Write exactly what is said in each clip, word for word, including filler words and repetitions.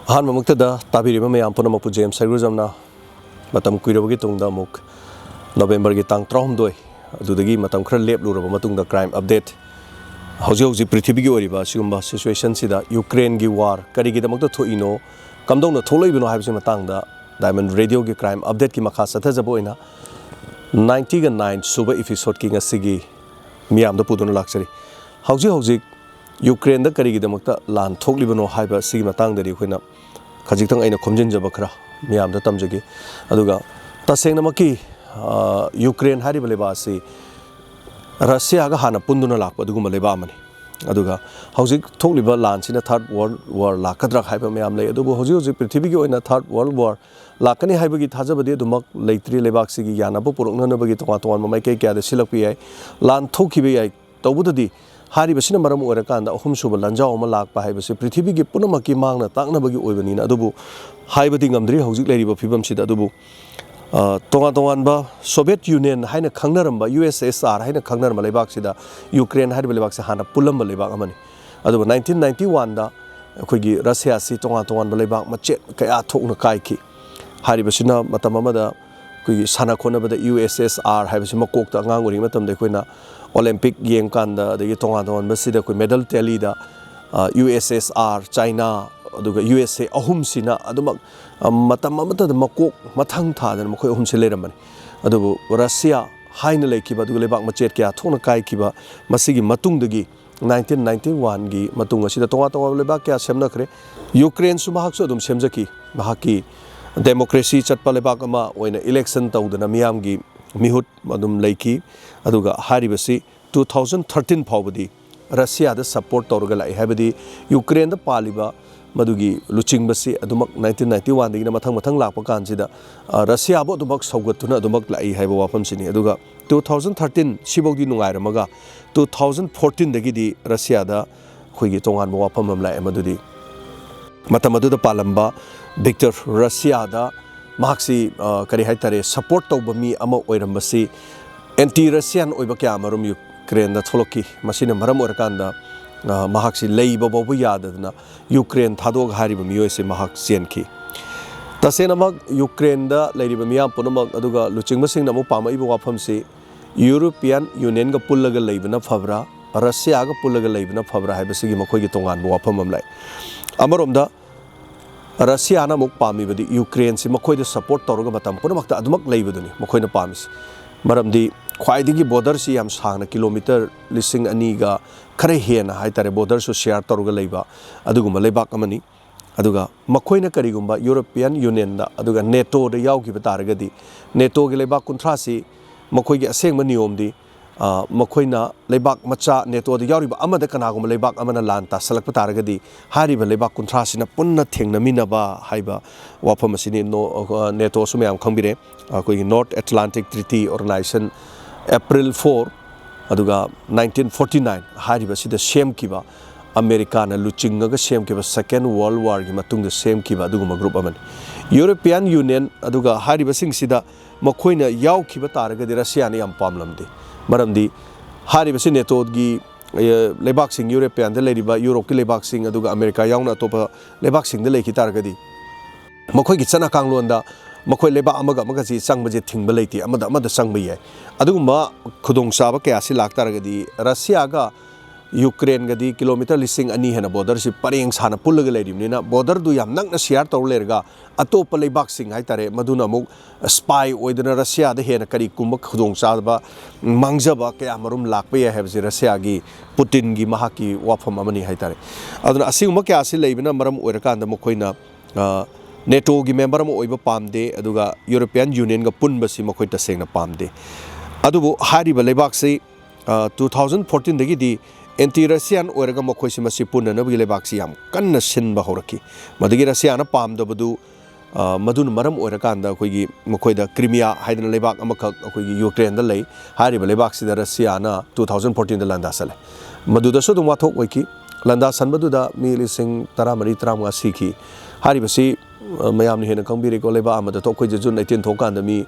ꯑꯍꯥꯟꯕꯃꯛꯇꯗ ꯇꯥꯕꯤꯔꯤꯕ ꯃꯌꯥꯝ ꯄꯨꯝꯅꯃꯛꯄꯨ ꯖꯦꯝꯁ ꯁꯩꯒ꯭ꯔꯨꯖꯝꯅ ꯃꯇꯝ ꯀꯨꯏꯔꯕꯒꯤ ꯇꯨꯡꯗ ꯑꯃꯨꯛ ꯅꯣꯕꯦꯝꯕꯔꯒꯤ ꯇꯥꯡ ꯇꯔꯥꯍꯨꯝꯗꯣꯏ, ꯑꯗꯨꯗꯒꯤ ꯃꯇꯝ ꯈꯔ ꯂꯦꯞꯂꯨꯔꯕ ꯃꯇꯨꯡꯗ crime update, ꯍꯧꯖꯤꯛ ꯍꯧꯖꯤꯛ ꯄ꯭ꯔꯤꯊꯤꯕꯤꯒꯤ ꯑꯣꯏꯔꯤꯕ ꯑꯁꯤꯒꯨꯝꯕ situationꯁꯤꯗ ꯌꯨꯀ꯭ꯔꯦꯟꯒꯤ war ꯀꯔꯤꯒꯤꯗꯃꯛꯇ ꯊꯣꯛꯏꯅꯣ, ꯀꯝꯗꯧꯅ ꯊꯣꯛꯂꯛꯏꯕꯅꯣ ꯍꯥꯏꯕꯁꯤ ꯃꯇꯥꯡꯗ Diamond Radioꯒꯤ crime updateꯀꯤ ꯃꯈꯥ ꯆꯠꯊꯖꯕ ꯑꯣꯏꯅ ninety-ninth ꯁꯨꯕ episodeꯀꯤ ꯉꯁꯤꯒꯤ ꯃꯤꯌꯥꯝꯗ ꯄꯨꯗꯨꯅ ꯂꯥꯛꯆꯔꯤ꯫ ꯍꯧꯖꯤꯛ ꯍꯧꯖꯤꯛ ꯌꯨꯀ꯭ꯔꯦꯟꯗ ꯀꯔꯤꯒꯤꯗꯃꯛꯇ ꯂꯥꯟ ꯊꯣꯛꯂꯤꯕꯅꯣ ꯍꯥꯏꯕ ꯑꯁꯤꯒꯤ ꯃꯇꯥꯡꯗꯗꯤ ꯑꯩꯈꯣꯏꯅ ꯈꯖꯤꯛꯇꯪ ꯑꯩꯅ ꯈꯣꯝꯖꯤꯟꯖꯕ ꯈꯔ ꯃꯤꯌꯥꯝꯗ ꯇꯝꯖꯒꯦ꯫ ꯑꯗꯨꯒ ꯇꯁꯦꯡꯅꯃꯛꯀꯤ, ꯑ, ꯌꯨꯀ꯭ꯔꯦꯟ ꯍꯥꯏꯔꯤꯕ ꯂꯩꯕꯥꯛ ꯑꯁꯤ ꯔꯁꯤꯌꯥꯒ ꯍꯥꯟꯅ ꯄꯨꯟꯗꯨꯅ ꯂꯥꯛꯄ ꯑꯗꯨꯒꯨꯝꯕ ꯂꯩꯕꯥꯛ ꯑꯃꯅꯤ꯫ ꯑꯗꯨꯒ ꯍꯧꯖꯤꯛ ꯊꯣꯛꯂꯤꯕ ꯂꯥꯟꯁꯤꯅ third world war ꯂꯥꯛꯀꯗ꯭ꯔꯥ ꯍꯥꯏꯕ ꯃꯌꯥꯝ ꯂꯩ꯫ ꯑꯗꯨꯕꯨ ꯍꯧꯖꯤꯛ ꯍꯧꯖꯤꯛ ꯄ꯭ꯔꯤꯊꯤꯕꯤꯒꯤ ꯑꯣꯏꯅ third world war ꯂꯥꯛꯀꯅꯤ ꯍꯥꯏꯕꯒꯤ ꯊꯥꯖꯕꯗꯤ ꯑꯗꯨꯃꯛ ꯂꯩꯇ꯭ꯔꯤ꯫ ꯂꯩꯕꯥꯛꯁꯤꯒꯤ ꯌꯥꯅꯕ ꯄꯨꯔꯛꯅꯅꯕꯒꯤ ꯇꯣꯉꯥꯟ ꯇꯣꯉꯥꯟꯕ ꯃꯥꯏꯀꯩ ꯀꯌꯥꯗ ꯁꯤꯜꯂꯛꯄ ꯌꯥꯏ, ꯂꯥꯟ ꯊꯣꯛꯈꯤꯕ ꯌꯥꯏ꯫ ꯇꯧꯕꯗꯗꯤ ꯍꯥꯏꯔꯤꯕꯁꯤꯅ ꯃꯔꯝ ꯑꯣꯏꯔꯀꯥꯟꯗ ꯑꯍꯨꯝꯁꯨꯕ ꯂꯥꯟꯖꯥꯎ ꯑꯃ ꯂꯥꯛꯄ ꯍꯥꯏꯕꯁꯤ ꯄ꯭ꯔꯤꯊꯤꯕꯤꯒꯤ ꯄꯨꯝꯅꯃꯛꯀꯤ ꯃꯥꯡꯅ ꯇꯥꯛꯅꯕꯒꯤ ꯑꯣꯏꯕꯅꯤꯅ꯫ ꯑꯗꯨꯕꯨ ꯍꯥꯏꯕꯗꯤ ꯉꯝꯗ꯭ꯔꯤ ꯍꯧꯖꯤꯛ ꯂꯩꯔꯤꯕ ꯐꯤꯕꯝꯁꯤꯗ꯫ ꯑꯗꯨꯕꯨ, ꯑ, ꯇꯣꯉꯥꯟ ꯇꯣꯉꯥꯟꯕ Soviet Union ꯍꯥꯏꯅ ꯈꯪꯅꯔꯝꯕ, U S S R ꯍꯥꯏꯅ ꯈꯪꯅꯔꯝꯕ ꯂꯩꯕꯥꯛꯁꯤꯗ ꯌꯨꯀ꯭ꯔꯦꯟ ꯍꯥꯏꯔꯤꯕ ꯂꯩꯕꯥꯛꯁꯦ ꯍꯥꯟꯅ ꯄꯨꯜꯂꯝꯕ ꯂꯩꯕꯥꯛ ꯑꯃꯅꯤ꯫ ꯑꯗꯨꯕꯨ nineteen ninety-oneꯗ ꯑꯩꯈꯣꯏꯒꯤ ꯔꯁꯤꯌꯥꯁꯤ ꯇꯣꯉꯥꯟ ꯇꯣꯉꯥꯟꯕ ꯂꯩꯕꯥꯛ ꯃꯆꯦꯠ ꯀꯌꯥ ꯊꯣꯛꯅ ꯀꯥꯏꯈꯤ꯫ ꯍꯥꯏꯔꯤꯕꯁꯤꯅ ꯃꯇꯝ ꯑꯃꯗ ꯑꯩꯈꯣꯏꯒꯤ ꯁꯥꯟꯅ ꯈꯣꯠꯅꯕꯗ U S S R ꯍꯥꯏꯕꯁꯤ ꯃꯀꯣꯛꯇ ꯑꯉꯥꯡ ꯑꯣꯏꯔꯤꯉꯩ ꯃꯇꯝꯗ ꯑꯩꯈꯣꯏꯅ Olympic ꯌꯦꯡꯀꯥꯟꯗ, ꯑꯗꯒꯤ ꯇꯣꯉꯥꯟ ꯇꯣꯉꯥꯟꯕꯁꯤꯗ ꯑꯩꯈꯣꯏ medal tallyꯗ, ꯑ, U S S R, China, ꯑꯗꯨꯒ U S A ꯑꯍꯨꯝꯁꯤꯅ ꯑꯗꯨꯃꯛ, ꯑ, ꯃꯇꯝ ꯑꯃꯠꯇꯗ ꯃꯀꯣꯛ ꯃꯊꯪ ꯊꯥꯗꯅ ꯃꯈꯣꯏ ꯑꯍꯨꯝꯁꯤ ꯂꯩꯔꯝꯕꯅꯤ꯫ ꯑꯗꯨꯕꯨ ꯔꯁꯤꯌꯥ ꯍꯥꯏꯅ ꯂꯩꯈꯤꯕ, ꯑꯗꯨꯒ ꯂꯩꯕꯥꯛ ꯃꯆꯦꯠ ꯀꯌꯥ ꯊꯣꯛꯅ ꯀꯥꯏꯈꯤꯕ, ꯃꯁꯤꯒꯤ ꯃꯇꯨꯡꯗꯒꯤ nineteen ninety-oneꯒꯤ ꯃꯇꯨꯡ ꯑꯁꯤꯗ ꯇꯣꯉꯥꯟ ꯇꯣꯉꯥꯟꯕ ꯂꯩꯕꯥꯛ ꯀꯌꯥ ꯁꯦꯝꯅꯈ꯭ꯔꯦ꯫ ꯌꯨꯀ꯭ꯔꯦꯟꯁꯨ ꯃꯍꯥꯛꯁꯨ ꯑꯗꯨꯝ ꯁꯦꯝꯖꯈꯤ꯫ ꯃꯍꯥꯛꯀꯤ democracy ꯆꯠꯄ ꯂꯩꯕꯥꯛ ꯑꯃ ꯑꯣꯏꯅ election ꯇꯧꯗꯅ ꯃꯤꯌꯥꯝꯒꯤ ꯃꯤꯍꯨꯠ ꯑꯗꯨꯝ ꯂꯩꯈꯤ꯫ ꯑꯗꯨꯒ ꯍꯥꯏꯔꯤꯕꯁꯤ two thousand thirteen ꯐꯥꯎꯕꯗꯤ ꯔꯁꯤꯌꯥꯗ support ꯇꯧꯔꯒ ꯂꯥꯛꯏ꯫ ꯍꯥꯏꯕꯗꯤ ꯌꯨꯀ꯭ꯔꯦꯟꯗ ꯄꯥꯜꯂꯤꯕ ꯃꯗꯨꯒꯤ ꯂꯨꯆꯤꯡꯕꯁꯤ ꯑꯗꯨꯃꯛ nineteen ninety-oneꯗꯒꯤꯅ ꯃꯊꯪ ꯃꯊꯪ ꯂꯥꯛꯄ ꯀꯥꯟꯁꯤꯗ, ꯑ, ꯔꯁꯤꯌꯥꯕꯨ ꯑꯗꯨꯃꯛ ꯁꯧꯒꯠꯇꯨꯅ ꯑꯗꯨꯃꯛ ꯂꯥꯛꯏ ꯍꯥꯏꯕ ꯋꯥꯐꯝꯁꯤꯅꯤ꯫ ꯑꯗꯨꯒ two thousand thirteen ꯁꯤꯐꯥꯎꯗꯤ ꯅꯨꯡꯉꯥꯏꯔꯝꯃꯒ, two thousand fourteenꯗꯒꯤꯗꯤ ꯔꯁꯤꯌꯥꯗ ꯑꯩꯈꯣꯏꯒꯤ ꯇꯣꯉꯥꯟꯕ ꯋꯥꯐꯝ ꯑꯃ ꯂꯥꯛꯑꯦ꯫ ꯃꯗꯨꯗꯤ ꯃꯇꯝ ꯑꯗꯨꯗ ꯄꯥꯜꯂꯝꯕ ꯚꯤꯛꯇꯔ ꯔꯁꯤꯌꯥꯗ ꯃꯍꯥꯛꯁꯤ, ꯑ, ꯀꯔꯤ ꯍꯥꯏꯇꯥꯔꯦ, support ꯇꯧꯕ ꯃꯤ ꯑꯃ ꯑꯣꯏꯔꯝꯕꯁꯤ anti Russian ꯑꯣꯏꯕ ꯀꯌꯥ ꯑꯃꯔꯣꯝ ꯌꯨꯀ꯭ꯔꯦꯟꯗ ꯊꯣꯛꯂꯛꯈꯤ꯫ ꯃꯁꯤꯅ ꯃꯔꯝ ꯑꯣꯏꯔꯀꯥꯟꯗ ꯑ, ꯃꯍꯥꯛꯁꯤ ꯂꯩꯕ ꯐꯥꯎꯕ ꯌꯥꯗꯗꯅ ꯌꯨꯀ꯭ꯔꯦꯟ ꯊꯥꯗꯣꯛꯑꯒ ꯍꯥꯏꯔꯤꯕ ꯃꯤꯑꯣꯏꯁꯤ ꯃꯍꯥꯛ ꯆꯦꯟꯈꯤ꯫ ꯇꯁꯦꯡꯅꯃꯛ ꯌꯨꯀ꯭ꯔꯦꯟꯗ ꯂꯩꯔꯤꯕ ꯃꯤꯌꯥꯝ ꯄꯨꯝꯅꯃꯛ, ꯑꯗꯨꯒ ꯂꯨꯆꯤꯡꯕꯁꯤꯡꯅ ꯑꯃꯨꯛ ꯄꯥꯝꯃꯛꯏꯕ ꯋꯥꯐꯝꯁꯤ, ꯌꯨꯔꯣꯄꯤꯌꯥꯟ ꯌꯨꯅꯤꯌꯟꯒ ꯄꯨꯜꯂꯒ ꯂꯩꯕꯅ ꯐꯕ꯭ꯔꯥ, ꯔꯁꯤꯌꯥꯒ ꯄꯨꯜꯂꯒ ꯂꯩꯕꯅ ꯐꯕ꯭ꯔꯥ ꯍꯥꯏꯕꯁꯤꯒꯤ ꯃꯈꯣꯏꯒꯤ ꯇꯣꯉꯥꯟꯕ ꯋꯥꯐꯝ ꯑꯃ ꯂꯩ꯫ ꯑꯃꯔꯣꯝꯗ ꯔꯁꯤꯌꯥꯅ ꯑꯃꯨꯛ ꯄꯥꯝꯃꯤꯕꯗꯤ ꯌꯨꯀ꯭ꯔꯦꯟꯁꯤ ꯃꯈꯣꯏꯗ ꯁꯄꯣꯔꯠ ꯇꯧꯔꯒ ꯃꯇꯝ ꯄꯨꯝꯅꯃꯛꯇ ꯑꯗꯨꯃꯛ ꯂꯩꯕꯗꯨꯅꯤ ꯃꯈꯣꯏꯅ ꯄꯥꯝꯃꯤꯁꯤ꯫ ꯃꯔꯝꯗꯤ ꯈ꯭ꯋꯥꯏꯗꯒꯤ ꯕꯣꯔꯗꯔꯁꯤ ꯌꯥꯝ ꯁꯥꯡꯅ, ꯀꯤꯂꯣꯃꯤꯇꯔ ꯂꯤꯁꯤꯡ ꯑꯅꯤꯒ ꯈꯔ ꯍꯦꯟꯅ ꯍꯥꯏꯇꯥꯔꯦ, ꯕꯣꯔꯗꯔꯁꯨ ꯁꯤꯌꯥꯔ ꯇꯧꯔꯒ ꯂꯩꯕ ꯑꯗꯨꯒꯨꯝꯕ ꯂꯩꯕꯥꯛ ꯑꯃꯅꯤ꯫ ꯑꯗꯨꯒ ꯃꯈꯣꯏꯅ ꯀꯔꯤꯒꯨꯝꯕ ꯌꯨꯔꯣꯄꯤꯌꯟ ꯌꯨꯅꯤꯌꯟꯗ ꯑꯗꯨꯒ ꯅꯦꯇꯣꯗ ꯌꯥꯎꯈꯤꯕ ꯇꯥꯔꯒꯗꯤ, ꯅꯦꯇꯣꯒꯤ ꯂꯩꯕꯥꯛ ꯀꯨꯟꯊ꯭ꯔꯥꯁꯤ ꯃꯈꯣꯏꯒꯤ ꯑꯁꯦꯡꯕ ꯅꯤꯌꯣꯝꯗꯤ, ꯑ, ꯃꯈꯣꯏꯅ ꯂꯩꯕꯥꯛ ꯃꯆꯥ ꯅꯦꯇꯣꯗ ꯌꯥꯎꯔꯤꯕ ꯑꯃꯗ ꯀꯅꯥꯒꯨꯝꯕ ꯂꯩꯕꯥꯛ ꯑꯃꯅ ꯂꯥꯟ ꯇꯥꯁꯜꯂꯛꯄ ꯇꯥꯔꯒꯗꯤ, ꯍꯥꯏꯔꯤꯕ ꯂꯩꯕꯥꯛ ꯀꯨꯟꯊ꯭ꯔꯥꯁꯤꯅ ꯄꯨꯟꯅ ꯊꯦꯡꯅꯃꯤꯟꯅꯕ ꯍꯥꯏꯕ ꯋꯥꯐꯝ ꯑꯁꯤꯅꯤ꯫ ꯅꯣ-, ꯑ, ꯅꯦꯇꯣꯁꯨ ꯃꯌꯥꯝ ꯈꯪꯕꯤꯔꯦ, ꯑꯩꯈꯣꯏꯒꯤ North Atlantic Treaty Organization, April four, ꯑꯗꯨꯒ nineteen forty nine ꯍꯥꯏꯔꯤꯕꯁꯤꯗ ꯁꯦꯝꯈꯤꯕ, ꯑꯃꯦꯔꯤꯀꯥꯅ ꯂꯨꯆꯤꯡꯉꯒ ꯁꯦꯝꯈꯤꯕ, Second World War ꯒꯤ ꯃꯇꯨꯡꯗ ꯁꯦꯝꯈꯤꯕ ꯑꯗꯨꯒꯨꯝꯕ ꯒ꯭ꯔꯨꯞ ꯑꯃꯅꯤ꯫ ꯌꯨꯔꯣꯄꯤꯌꯟ ꯌꯨꯅꯤꯌꯟ ꯑꯗꯨꯒ ꯍꯥꯏꯔꯤꯕꯁꯤꯡꯁꯤꯗ ꯃꯈꯣꯏꯅ ꯌꯥꯎꯈꯤꯕ ꯇꯥꯔꯒꯗꯤ ꯔꯁꯤꯌꯥꯅ ꯌꯥꯝ ꯄꯥꯝꯂꯝꯗꯦ꯫ ꯃꯔꯝꯗꯤ ꯍꯥꯏꯔꯤꯕꯁꯤ ꯅꯦꯇꯣꯒꯤ, ꯑꯦ, ꯂꯩꯕꯥꯛꯁꯤꯡ, ꯌꯨꯔꯣꯄꯤꯌꯥꯟꯗ ꯂꯩꯔꯤꯕ ꯌꯨꯔꯣꯞꯀꯤ ꯂꯩꯕꯥꯛꯁꯤꯡ ꯑꯗꯨꯒ ꯑꯃꯦꯔꯤꯀꯥ ꯌꯥꯎꯅ ꯑꯇꯣꯞꯄ ꯂꯩꯕꯥꯛꯁꯤꯡꯗ ꯂꯩꯈꯤ ꯇꯥꯔꯒꯗꯤ, ꯃꯈꯣꯏꯒꯤ ꯆꯠꯅ ꯀꯥꯡꯂꯣꯟꯗ ꯃꯈꯣꯏ ꯂꯩꯕꯥꯛ ꯑꯃꯒ ꯑꯃꯒꯁꯤ ꯆꯪꯕꯁꯦ ꯊꯤꯡꯕ ꯂꯩꯇꯦ, ꯑꯃꯗ ꯑꯃꯗ ꯆꯪꯕ ꯌꯥꯏ꯫ ꯑꯗꯨꯒꯨꯝꯕ ꯈꯨꯗꯣꯡꯆꯥꯕ ꯀꯌꯥꯁꯤ ꯂꯥꯛꯇꯥꯔꯒꯗꯤ, ꯔꯁꯤꯌꯥꯒ ꯌꯨꯀ꯭ꯔꯦꯟꯒꯗꯤ ꯀꯤꯂꯣꯃꯤꯇꯔ ꯂꯤꯁꯤꯡ ꯑꯅꯤ ꯍꯦꯟꯅ ꯕꯣꯔꯗꯔꯁꯤ ꯄꯔꯦꯡ ꯁꯥꯅ ꯄꯨꯜꯂꯒ ꯂꯩꯔꯤꯕꯅꯤꯅ, ꯕꯣꯔꯗꯔꯗꯨ ꯌꯥꯝ ꯅꯛꯅ ꯁꯤꯌꯥꯔ ꯇꯧꯔ ꯂꯩꯔꯒ, ꯑꯇꯣꯞꯄ ꯂꯩꯕꯥꯛꯁꯤꯡ ꯍꯥꯏꯇꯥꯔꯦ, ꯃꯗꯨꯅ ꯑꯃꯨꯛ ꯁ꯭ꯄꯥꯏ ꯑꯣꯏꯗꯅ ꯔꯁꯤꯌꯥꯗ ꯍꯦꯟꯅ ꯀꯔꯤꯒꯨꯝꯕ ꯈꯨꯗꯣꯡꯆꯥꯕ, ꯃꯥꯡꯖꯕ ꯀꯌꯥ ꯃꯔꯨꯝ ꯂꯥꯛꯄ ꯌꯥꯏ ꯍꯥꯏꯕꯁꯤ ꯔꯁꯤꯌꯥꯒꯤ, ꯄꯨꯇꯤꯟꯒꯤ, ꯃꯍꯥꯛꯀꯤ ꯋꯥꯐꯝ ꯑꯃꯅꯤ ꯍꯥꯏꯇꯥꯔꯦ꯫ ꯑꯗꯨꯅ ꯑꯁꯤꯒꯨꯝꯕ ꯀꯌꯥꯁꯤ ꯂꯩꯕꯅ ꯃꯔꯝ ꯑꯣꯏꯔꯀꯥꯟꯗ ꯃꯈꯣꯏꯅ, ꯑ, ꯅꯦꯇꯣꯒꯤ ꯃꯦꯝꯕꯔ ꯑꯃ ꯑꯣꯏꯕ ꯄꯥꯝꯗꯦ, ꯑꯗꯨꯒ ꯌꯨꯔꯣꯄꯤꯌꯟ ꯌꯨꯅꯤꯌꯟꯒ ꯄꯨꯟꯕꯁꯤ ꯃꯈꯣꯏ ꯇꯁꯦꯡꯅ ꯄꯥꯝꯗꯦ꯫ ꯑꯗꯨꯕꯨ ꯍꯥꯏꯔꯤꯕ ꯂꯩꯕꯥꯛꯁꯤ, ꯑ, two thousand fourteen ꯗꯒꯤꯗꯤ ꯑꯦꯟꯇꯤ ꯔꯁꯤꯌꯥꯟ ꯑꯣꯏꯔꯒ ꯃꯈꯣꯏꯁꯤ ꯃꯁꯤ ꯄꯨꯟꯅꯅꯕꯒꯤ ꯂꯩꯕꯥꯛꯁꯤ ꯌꯥꯝ ꯀꯟꯅ ꯁꯤꯟꯕ ꯍꯧꯔꯛꯈꯤ꯫ ꯃꯗꯨꯒꯤ ꯔꯁꯤꯌꯥꯅ ꯄꯥꯝꯗꯕꯗꯨ, ꯑ, ꯃꯗꯨꯅ ꯃꯔꯝ ꯑꯣꯏꯔꯀꯥꯟꯗ ꯑꯩꯈꯣꯏꯒꯤ ꯃꯈꯣꯏꯗ ꯀ꯭ꯔꯤꯃꯤꯌꯥ ꯍꯥꯏꯗꯅ ꯂꯩꯕꯥꯛ ꯑꯃꯈꯛ ꯑꯩꯈꯣꯏꯒꯤ ꯌꯨꯀ꯭ꯔꯦꯟꯗ ꯂꯩ꯫ ꯍꯥꯏꯔꯤꯕ ꯂꯩꯕꯥꯛꯁꯤꯗ ꯔꯁꯤꯌꯥꯅ two thousand fourteen ꯗ ꯂꯥꯟꯗꯥ ꯆꯠꯂꯦ꯫ ꯃꯗꯨꯗꯁꯨ ꯑꯗꯨꯝ ꯋꯥꯊꯣꯛ ꯑꯣꯏꯈꯤ꯫ ꯂꯥꯟꯗꯥ ꯁꯟꯕꯗꯨꯗ ꯃꯤ ꯂꯤꯁꯤꯡ ꯇꯔꯥꯃꯔꯤ, ꯇꯔꯥꯃꯉꯥ ꯁꯤꯈꯤ꯫ ꯍꯥꯏꯔꯤꯕꯁꯤ, ꯑ, ꯃꯌꯥꯝꯅ ꯍꯦꯟꯅ ꯈꯪꯕꯤꯔꯦꯀꯣ, ꯂꯩꯕꯥꯛ ꯑꯃꯗ ꯊꯣꯛ-, ꯑꯩꯈꯣꯏꯁꯦ June eighteen ꯊꯣꯛꯀꯥꯟꯗ ꯃꯤ,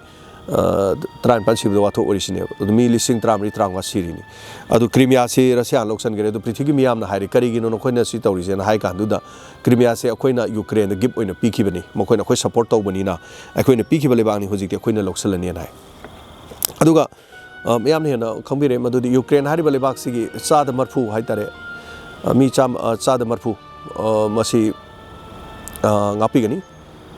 ꯇꯔꯥꯅꯤꯄꯥꯟ ꯁꯤꯕꯗ ꯋꯥꯊꯣꯛ ꯑꯣꯏꯔꯤꯁꯤꯅꯦꯕ꯫ ꯑꯗꯨ ꯃꯤ ꯂꯤꯁꯤꯡ ꯇꯔꯥꯃꯔꯤ, ꯇꯔꯥꯃꯉꯥ ꯁꯤꯔꯤꯅꯤ꯫ ꯑꯗꯨ ꯀ꯭ꯔꯤꯃꯤꯌꯥꯁꯤ ꯔꯁꯤꯌꯥꯅ ꯂꯧꯁꯤꯟꯈ꯭ꯔꯦ꯫ ꯑꯗꯨ ꯄ꯭ꯔꯤꯊꯤꯕꯤꯒꯤ ꯃꯤꯌꯥꯝꯅ ꯍꯥꯏꯔꯦ, "ꯀꯔꯤꯒꯤꯅꯣ ꯅꯈꯣꯏꯅ ꯁꯤ ꯇꯧꯔꯤꯁꯦꯅ?" ꯍꯥꯏ ꯀꯥꯟꯗꯨꯗ, ꯀ꯭ꯔꯤꯃꯤꯌꯥꯁꯦ ꯑꯩꯈꯣꯏꯅ ꯌꯨꯀ꯭ꯔꯦꯟꯗ ꯒꯤꯐ ꯑꯣꯏꯅ ꯄꯤꯈꯤꯕꯅꯤ, ꯃꯈꯣꯏꯅ ꯑꯩꯈꯣꯏ ꯁꯞꯄꯣꯔꯠ ꯇꯧꯕꯅꯤꯅ ꯑꯩꯈꯣꯏꯅ ꯄꯤꯈꯤꯕ ꯂꯩꯕꯥꯛꯅꯤ, ꯍꯧꯖꯤꯛꯇꯤ ꯑꯩꯈꯣꯏꯅ ꯂꯧꯁꯤꯜꯂꯅꯤꯅ ꯍꯥꯏ꯫ ꯑꯗꯨꯒ ꯑ, ꯃꯌꯥꯝꯅ ꯍꯦꯟꯅ ꯈꯪꯕꯤꯔꯦ ꯃꯗꯨꯗꯤ ꯌꯨꯀ꯭ꯔꯦꯟ ꯍꯥꯏꯔꯤꯕ ꯂꯩꯕꯥꯛꯁꯤꯒꯤ ꯆꯥꯗ ꯃꯔꯐꯨ ꯍꯥꯏꯇꯥꯔꯦ, ꯑ, ꯃꯤ ꯆꯥꯝ-, ꯑ, ꯆꯥꯗ ꯃꯔꯐꯨ, ꯑ, ꯃꯁꯤ, ꯑ, ꯉꯥꯛꯄꯤꯒꯅꯤ꯫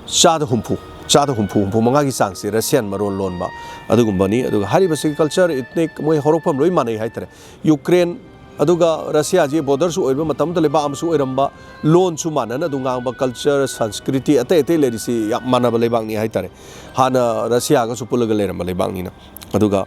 ꯆꯥꯗ ꯍꯨꯝꯐꯨ, ꯆꯥꯗ ꯍꯨꯝꯐꯨ, ꯍꯨꯝꯐꯨ ꯃꯉꯥꯒꯤ ꯆꯥꯡꯁꯤ ꯔꯁꯤꯌꯥꯟ ꯃꯔꯣꯟ ꯂꯣꯟꯕ ꯑꯗꯨꯒꯨꯝꯕꯅꯤ꯫ ꯑꯗꯨꯒ ꯍꯥꯏꯔꯤꯕꯁꯤꯒꯤ ꯀꯜꯆꯔ, ꯏꯊꯅꯤꯛ, ꯃꯣꯏ ꯍꯧꯔꯛꯐꯝ ꯂꯣꯏ ꯃꯥꯟꯅꯩ ꯍꯥꯏꯇꯥꯔꯦ꯫ ꯌꯨꯀ꯭ꯔꯦꯟ ꯑꯗꯨꯒ ꯔꯁꯤꯌꯥꯁꯤ ꯕꯣꯔꯗꯔꯁꯨ ꯑꯣꯏꯕ, ꯃꯇꯝꯗ ꯂꯩꯕꯥꯛ ꯑꯃꯁꯨ ꯑꯣꯏꯔꯝꯕ, ꯂꯣꯟꯁꯨ ꯃꯥꯟꯅꯅ ꯑꯗꯨꯝ ꯉꯥꯡꯕ, ꯀꯜꯆꯔ, ꯁꯪꯁꯀ꯭ꯔꯤꯇꯤ, ꯑꯇꯩ ꯑꯇꯩ ꯂꯩꯔꯤꯁꯤ ꯌꯥꯝ ꯃꯥꯟꯅꯕ ꯂꯩꯕꯥꯛꯅꯤ ꯍꯥꯏꯇꯥꯔꯦ꯫ ꯍꯥꯟꯅ ꯔꯁꯤꯌꯥꯒꯁꯨ ꯄꯨꯜꯂꯒ ꯂꯩꯔꯝꯕ ꯂꯩꯕꯥꯛꯅꯤꯅ꯫ ꯑꯗꯨꯒ,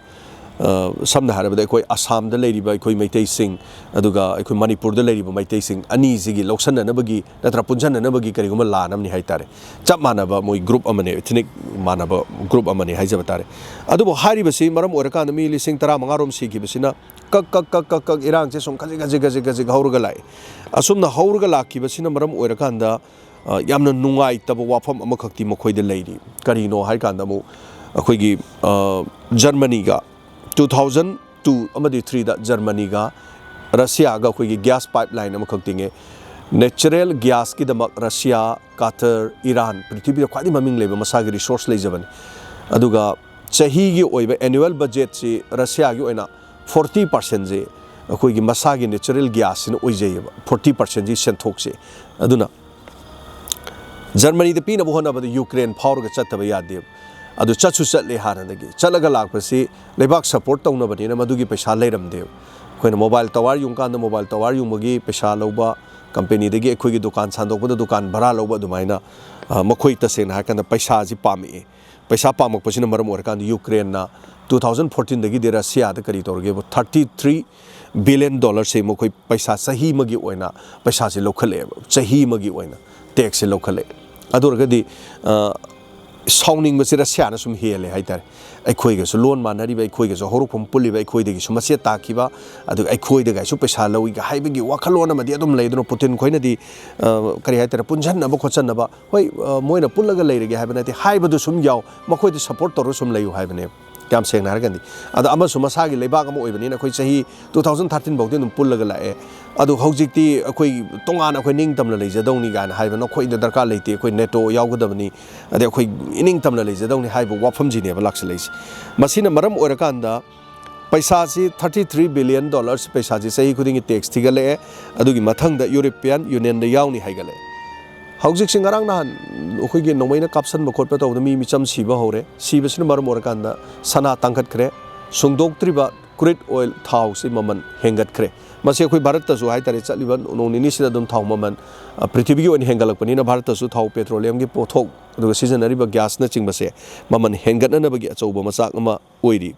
ꯑ, ꯁꯝꯅ ꯍꯥꯏꯔꯕꯗ ꯑꯩꯈꯣꯏ ꯑꯁꯥꯝꯗ ꯂꯩꯔꯤꯕ ꯑꯩꯈꯣꯏ ꯃꯩꯇꯩꯁꯤꯡ, ꯑꯗꯨꯒ ꯑꯩꯈꯣꯏ ꯃꯅꯤꯄꯨꯔꯗ ꯂꯩꯔꯤꯕ ꯃꯩꯇꯩꯁꯤꯡ ꯑꯅꯤꯁꯤꯒꯤ ꯂꯧꯁꯟꯅꯅꯕꯒꯤ ꯅꯠꯇ꯭ꯔ ꯄꯨꯟꯁꯤꯟꯅꯅꯕꯒꯤ ꯀꯔꯤꯒꯨꯝꯕ ꯂꯥꯟ ꯑꯃꯅꯤ ꯍꯥꯏꯇꯥꯔꯦ꯫ ꯆꯞ ꯃꯥꯟꯅꯕ ꯃꯣꯏ ꯒ꯭ꯔꯨꯞ ꯑꯃꯅꯦ, ꯏꯊꯅꯤꯛ ꯃꯥꯟꯅꯕ ꯒ꯭ꯔꯨꯞ ꯑꯃꯅꯤ ꯍꯥꯏꯖꯕ ꯇꯥꯔꯦ꯫ ꯑꯗꯨꯕꯨ ꯍꯥꯏꯔꯤꯕꯁꯤ ꯃꯔꯝ ꯑꯣꯏꯔꯀꯥꯟꯗ ꯃꯤ ꯂꯤꯁꯤꯡ ꯇꯔꯥ ꯃꯉꯥ ꯔꯣꯝ ꯁꯤꯈꯤꯕꯁꯤꯅ ꯀꯛ ꯀꯛ ꯀꯛ ꯀꯛ ꯀꯛ ꯏꯔꯥꯡꯁꯦ ꯁꯨꯝ ꯈꯖꯤꯛ ꯈꯖꯤꯛ ꯈꯖꯤꯛ ꯈꯖꯤꯛ ꯍꯧꯔꯒ ꯂꯥꯛꯑꯦ꯫ ꯑꯁꯨꯝꯅ ꯍꯧꯔꯒ ꯂꯥꯛꯈꯤꯕꯁꯤꯅ ꯃꯔꯝ ꯑꯣꯏꯔꯀꯥꯟꯗ, ꯑ, ꯌꯥꯝꯅ ꯅꯨꯡꯉꯥꯏꯇꯕ ꯋꯥꯐꯝ ꯑꯃꯈꯛꯇꯤ ꯃꯈꯣꯏꯗ ꯂꯩꯔꯤ꯫ ꯀꯔꯤꯅꯣ ꯍꯥꯏꯀꯥꯟꯗ ꯑꯃꯨꯛ ꯑꯩꯈꯣꯏꯒꯤ, ꯑ, ꯖꯔꯃꯅꯤꯒ two thousand two ꯑꯃꯗꯤ threeꯗ ꯖꯔꯃꯅꯤꯒ ꯔꯁꯤꯌꯥꯒ ꯑꯩꯈꯣꯏꯒꯤ ꯒ꯭ꯌꯥꯁ ꯄꯥꯏꯞ ꯂꯥꯏꯟ ꯑꯃꯈꯛ ꯇꯤꯡꯉꯦ꯫ ꯅꯦꯆꯔꯦꯜ ꯒ꯭ꯌꯥꯁꯀꯤꯗꯃꯛ ꯔꯁꯤꯌꯥ, ꯀꯇꯔ, ꯏꯔꯥꯟ, ꯄ꯭ꯔꯤꯊꯤꯕꯤꯗ ꯈ꯭ꯋꯥꯏꯗꯒꯤ ꯃꯃꯤꯡ ꯂꯩꯕ ꯃꯁꯥꯒꯤ ꯔꯤꯁꯣꯔꯁ ꯂꯩꯖꯕꯅꯤ꯫ ꯑꯗꯨꯒ ꯆꯍꯤꯒꯤ ꯑꯣꯏꯕ ꯑꯦꯅꯨꯋꯦꯜ ꯕꯖꯦꯠꯁꯤ ꯔꯁꯤꯌꯥꯒꯤ ꯑꯣꯏꯅ ꯐꯣꯔꯇꯤ ꯄꯥꯔꯁꯦꯟꯁꯦ ꯑꯩꯈꯣꯏꯒꯤ ꯃꯁꯥꯒꯤ ꯅꯦꯆꯔꯦꯜ ꯒ꯭ꯌꯥꯁꯁꯤꯅ ꯑꯣꯏꯖꯩꯌꯦꯕ, ꯐꯣꯔꯇꯤ ꯄꯥꯔꯁꯦꯟꯁꯤ ꯁꯦꯟꯊꯣꯛꯁꯦ꯫ ꯑꯗꯨꯅ ꯖꯔꯃꯅꯤꯗ ꯄꯤꯅꯕ ꯍꯣꯠꯅꯕꯗ ꯌꯨꯀ꯭ꯔꯦꯟ ꯐꯥꯎꯔꯒ ꯆꯠꯇꯕ ꯌꯥꯗꯦꯕ꯫ ꯑꯗꯨ ꯆꯠꯁꯨ ꯆꯠꯂꯦ ꯍꯥꯟꯅꯗꯒꯤ꯫ ꯆꯠꯂꯒ ꯂꯥꯛꯄꯁꯤ ꯂꯩꯕꯥꯛ ꯁꯞꯄꯣꯔꯠ ꯇꯧꯅꯕꯅꯤꯅ ꯃꯗꯨꯒꯤ ꯄꯩꯁꯥ ꯂꯩꯔꯝꯗꯦꯕ꯫ ꯑꯩꯈꯣꯏꯅ ꯃꯣꯕꯥꯏꯜ ꯇꯋꯥꯔ ꯌꯨꯡꯀꯥꯟꯗ ꯃꯣꯕꯥꯏꯜ ꯇꯋꯥꯔ ꯌꯨꯡꯕꯒꯤ ꯄꯩꯁꯥ ꯂꯧꯕ, ꯀꯝꯄꯦꯅꯤꯗꯒꯤ ꯑꯩꯈꯣꯏꯒꯤ ꯗꯨꯀꯥꯟ ꯁꯥꯟꯗꯣꯛꯄꯗ ꯗꯨꯀꯥꯟ ꯚꯔꯥ ꯂꯧꯕ, ꯑꯗꯨꯃꯥꯏꯅ, ꯑ, ꯃꯈꯣꯏ ꯇꯁꯦꯡꯅ ꯍꯥꯏꯔꯀꯥꯟꯗ ꯄꯩꯁꯥꯁꯤ ꯄꯥꯝꯃꯛꯑꯦ꯫ ꯄꯩꯁꯥ ꯄꯥꯝꯃꯛꯄꯁꯤꯅ ꯃꯔꯝ ꯑꯣꯏꯔꯀꯥꯟꯗ ꯌꯨꯀ꯭ꯔꯦꯟꯅ two thousand fourteenꯗꯒꯤꯗꯤ ꯔꯁꯤꯌꯥꯗ ꯀꯔꯤ ꯇꯧꯔꯒꯦꯕꯨ, thirty three billion dollarꯁꯦ ꯃꯈꯣꯏ ꯄꯩꯁꯥ ꯆꯍꯤ ꯑꯃꯒꯤ ꯑꯣꯏꯅ ꯄꯩꯁꯥꯁꯦ ꯂꯧꯈꯠꯂꯛꯑꯦꯕ, ꯆꯍꯤ ꯑꯃꯒꯤ ꯑꯣꯏꯅ ꯇꯦꯛꯁꯁꯦ ꯂꯧꯈꯠꯂꯛꯑꯦ꯫ ꯑꯗꯨ ꯑꯣꯏꯔꯒꯗꯤ, ꯑ, ꯁꯥꯎꯅꯤꯡꯕꯁꯦ ꯔꯁꯤꯌꯥꯅ ꯁꯨꯝ ꯍꯦꯜꯂꯦ ꯍꯥꯏꯇꯥꯔꯦ꯫ ꯑꯩꯈꯣꯏꯒꯁꯨ ꯂꯣꯟ ꯃꯥꯟꯅꯔꯤꯕ, ꯑꯩꯈꯣꯏꯒꯁꯨ ꯍꯧꯔꯛꯐꯝ ꯄꯨꯜꯂꯤꯕ, ꯑꯩꯈꯣꯏꯗꯒꯤꯁꯨ ꯃꯆꯦꯠ ꯇꯥꯛꯈꯤꯕ, ꯑꯗꯨꯒ ꯑꯩꯈꯣꯏꯗꯒꯥꯏꯁꯨ ꯄꯩꯁꯥ ꯂꯧꯏꯒ ꯍꯥꯏꯕꯒꯤ ꯋꯥꯈꯜꯂꯣꯟ ꯑꯃꯗꯤ ꯑꯗꯨꯝ ꯂꯩ꯫ ꯑꯗꯨꯅ ꯄꯨꯇꯤꯟ ꯈꯣꯏꯅꯗꯤ, ꯑ, ꯀꯔꯤ ꯍꯥꯏꯇꯥꯔꯦ, ꯄꯨꯟꯁꯤꯟꯅꯕ ꯈꯣꯠꯆꯟꯅꯕ, ꯍꯣꯏ, ꯑ, ꯃꯣꯏꯅ ꯄꯨꯜꯂꯒ ꯂꯩꯔꯒꯦ ꯍꯥꯏꯕ ꯅꯠꯇꯦ, ꯍꯥꯏꯕꯗꯨ ꯁꯨꯝ ꯌꯥꯎ, ꯃꯈꯣꯏꯗ ꯁꯞꯄꯣꯔꯠ ꯇꯧꯔꯒ ꯁꯨꯝ ꯂꯩꯌꯨ ꯍꯥꯏꯕꯅꯦꯕ, ꯌꯥꯝ ꯁꯦꯡꯅ ꯍꯥꯏꯔꯒꯗꯤ꯫ ꯑꯗ ꯑꯃꯁꯨ ꯃꯁꯥꯒꯤ ꯂꯩꯕꯥꯛ ꯑꯃ ꯑꯣꯏꯕꯅꯤꯅ ꯑꯩꯈꯣꯏ ꯆꯍꯤ two thousand thirteen ꯐꯥꯎꯗꯤ ꯑꯗꯨꯝ ꯄꯨꯜꯂꯒ ꯂꯥꯛꯑꯦ꯫ ꯑꯗꯨ ꯍꯧꯖꯤꯛꯇꯤ ꯑꯩꯈꯣꯏ ꯇꯣꯉꯥꯟꯅ ꯑꯩꯈꯣꯏ ꯅꯤꯡꯇꯝꯅ ꯂꯩꯖꯗꯧꯅꯤ ꯀꯥꯏꯅ ꯍꯥꯏꯕ ꯅꯈꯣꯏꯗ ꯗꯔꯀꯥꯔ ꯂꯩꯇꯦ, ꯑꯩꯈꯣꯏ ꯅꯦꯇꯣ ꯌꯥꯎꯒꯗꯕꯅꯤ, ꯑꯗꯩ ꯑꯩꯈꯣꯏ ꯏꯅꯤꯡꯇꯝꯅ ꯂꯩꯖꯗꯧꯅꯤ ꯍꯥꯏꯕ ꯋꯥꯐꯝꯁꯤꯅꯦꯕ ꯂꯥꯛꯁꯤꯜꯂꯛꯏꯁꯦ꯫ ꯃꯁꯤꯅ ꯃꯔꯝ ꯑꯣꯏꯔꯀꯥꯟꯗ ꯄꯩꯁꯥꯁꯤ thirty three billion dollars ꯄꯩꯁꯥꯁꯤ ꯆꯍꯤ ꯈꯨꯗꯤꯡꯒꯤ ꯇꯦꯛꯁ ꯊꯤꯒꯠꯂꯛꯑꯦ, ꯑꯗꯨꯒꯤ ꯃꯊꯪꯗ ꯌꯨꯔꯣꯄꯤꯌꯥꯟ ꯌꯨꯅꯤꯌꯟꯗ ꯌꯥꯎꯅꯤ ꯍꯥꯏꯒꯠꯂꯛꯑꯦ꯫ ꯍꯧꯖꯤꯛꯁꯤ ꯉꯔꯥꯡ ꯅꯍꯥꯟ ꯑꯩꯈꯣꯏꯒꯤ ꯅꯣꯡꯃꯩꯅ ꯀꯥꯞꯁꯟꯕ ꯈꯣꯠꯄ ꯇꯧꯕꯗ ꯃꯤ ꯃꯤꯆꯝ ꯁꯤꯕ ꯍꯧꯔꯦ꯫ ꯁꯤꯕꯁꯤꯅ ꯃꯔꯝ ꯑꯣꯏꯔꯀꯥꯟꯗ ꯁꯅꯥ ꯇꯥꯡꯈꯠꯈ꯭ꯔꯦ, ꯁꯨꯡꯗꯣꯛꯇ꯭ꯔꯤꯕ ꯀ꯭ꯔꯨꯗ ꯑꯣꯏꯜ ꯊꯥꯎꯁꯤ ꯃꯃꯜ ꯍꯦꯟꯒꯠꯈ꯭ꯔꯦ꯫ ꯃꯁꯤ ꯑꯩꯈꯣꯏ ꯚꯥꯔꯠꯇꯁꯨ ꯍꯥꯏꯇꯥꯔꯦ, ꯆꯠꯂꯤꯕ ꯅꯣꯡ ꯅꯤꯅꯤꯁꯤꯗ ꯑꯗꯨꯝ ꯊꯥꯎ ꯃꯃꯜ, ꯑ, ꯄ꯭ꯔꯤꯊꯤꯕꯤꯒꯤ ꯑꯣꯏꯅ ꯍꯦꯟꯒꯠꯂꯛꯄꯅꯤꯅ ꯚꯥꯔꯠꯇꯁꯨ ꯊꯥꯎ, ꯄꯦꯇ꯭ꯔꯣꯂꯤꯌꯝꯒꯤ ꯄꯣꯠꯊꯣꯛ, ꯑꯗꯨꯒ ꯁꯤꯖꯤꯟꯅꯔꯤꯕ ꯒ꯭ꯌꯥꯁꯅꯆꯤꯡꯕꯁꯦ ꯃꯃꯜ ꯍꯦꯟꯒꯠꯅꯅꯕꯒꯤ ꯑꯆꯧꯕ ꯃꯆꯥꯛ ꯑꯃ ꯑꯣꯏꯔꯤ꯫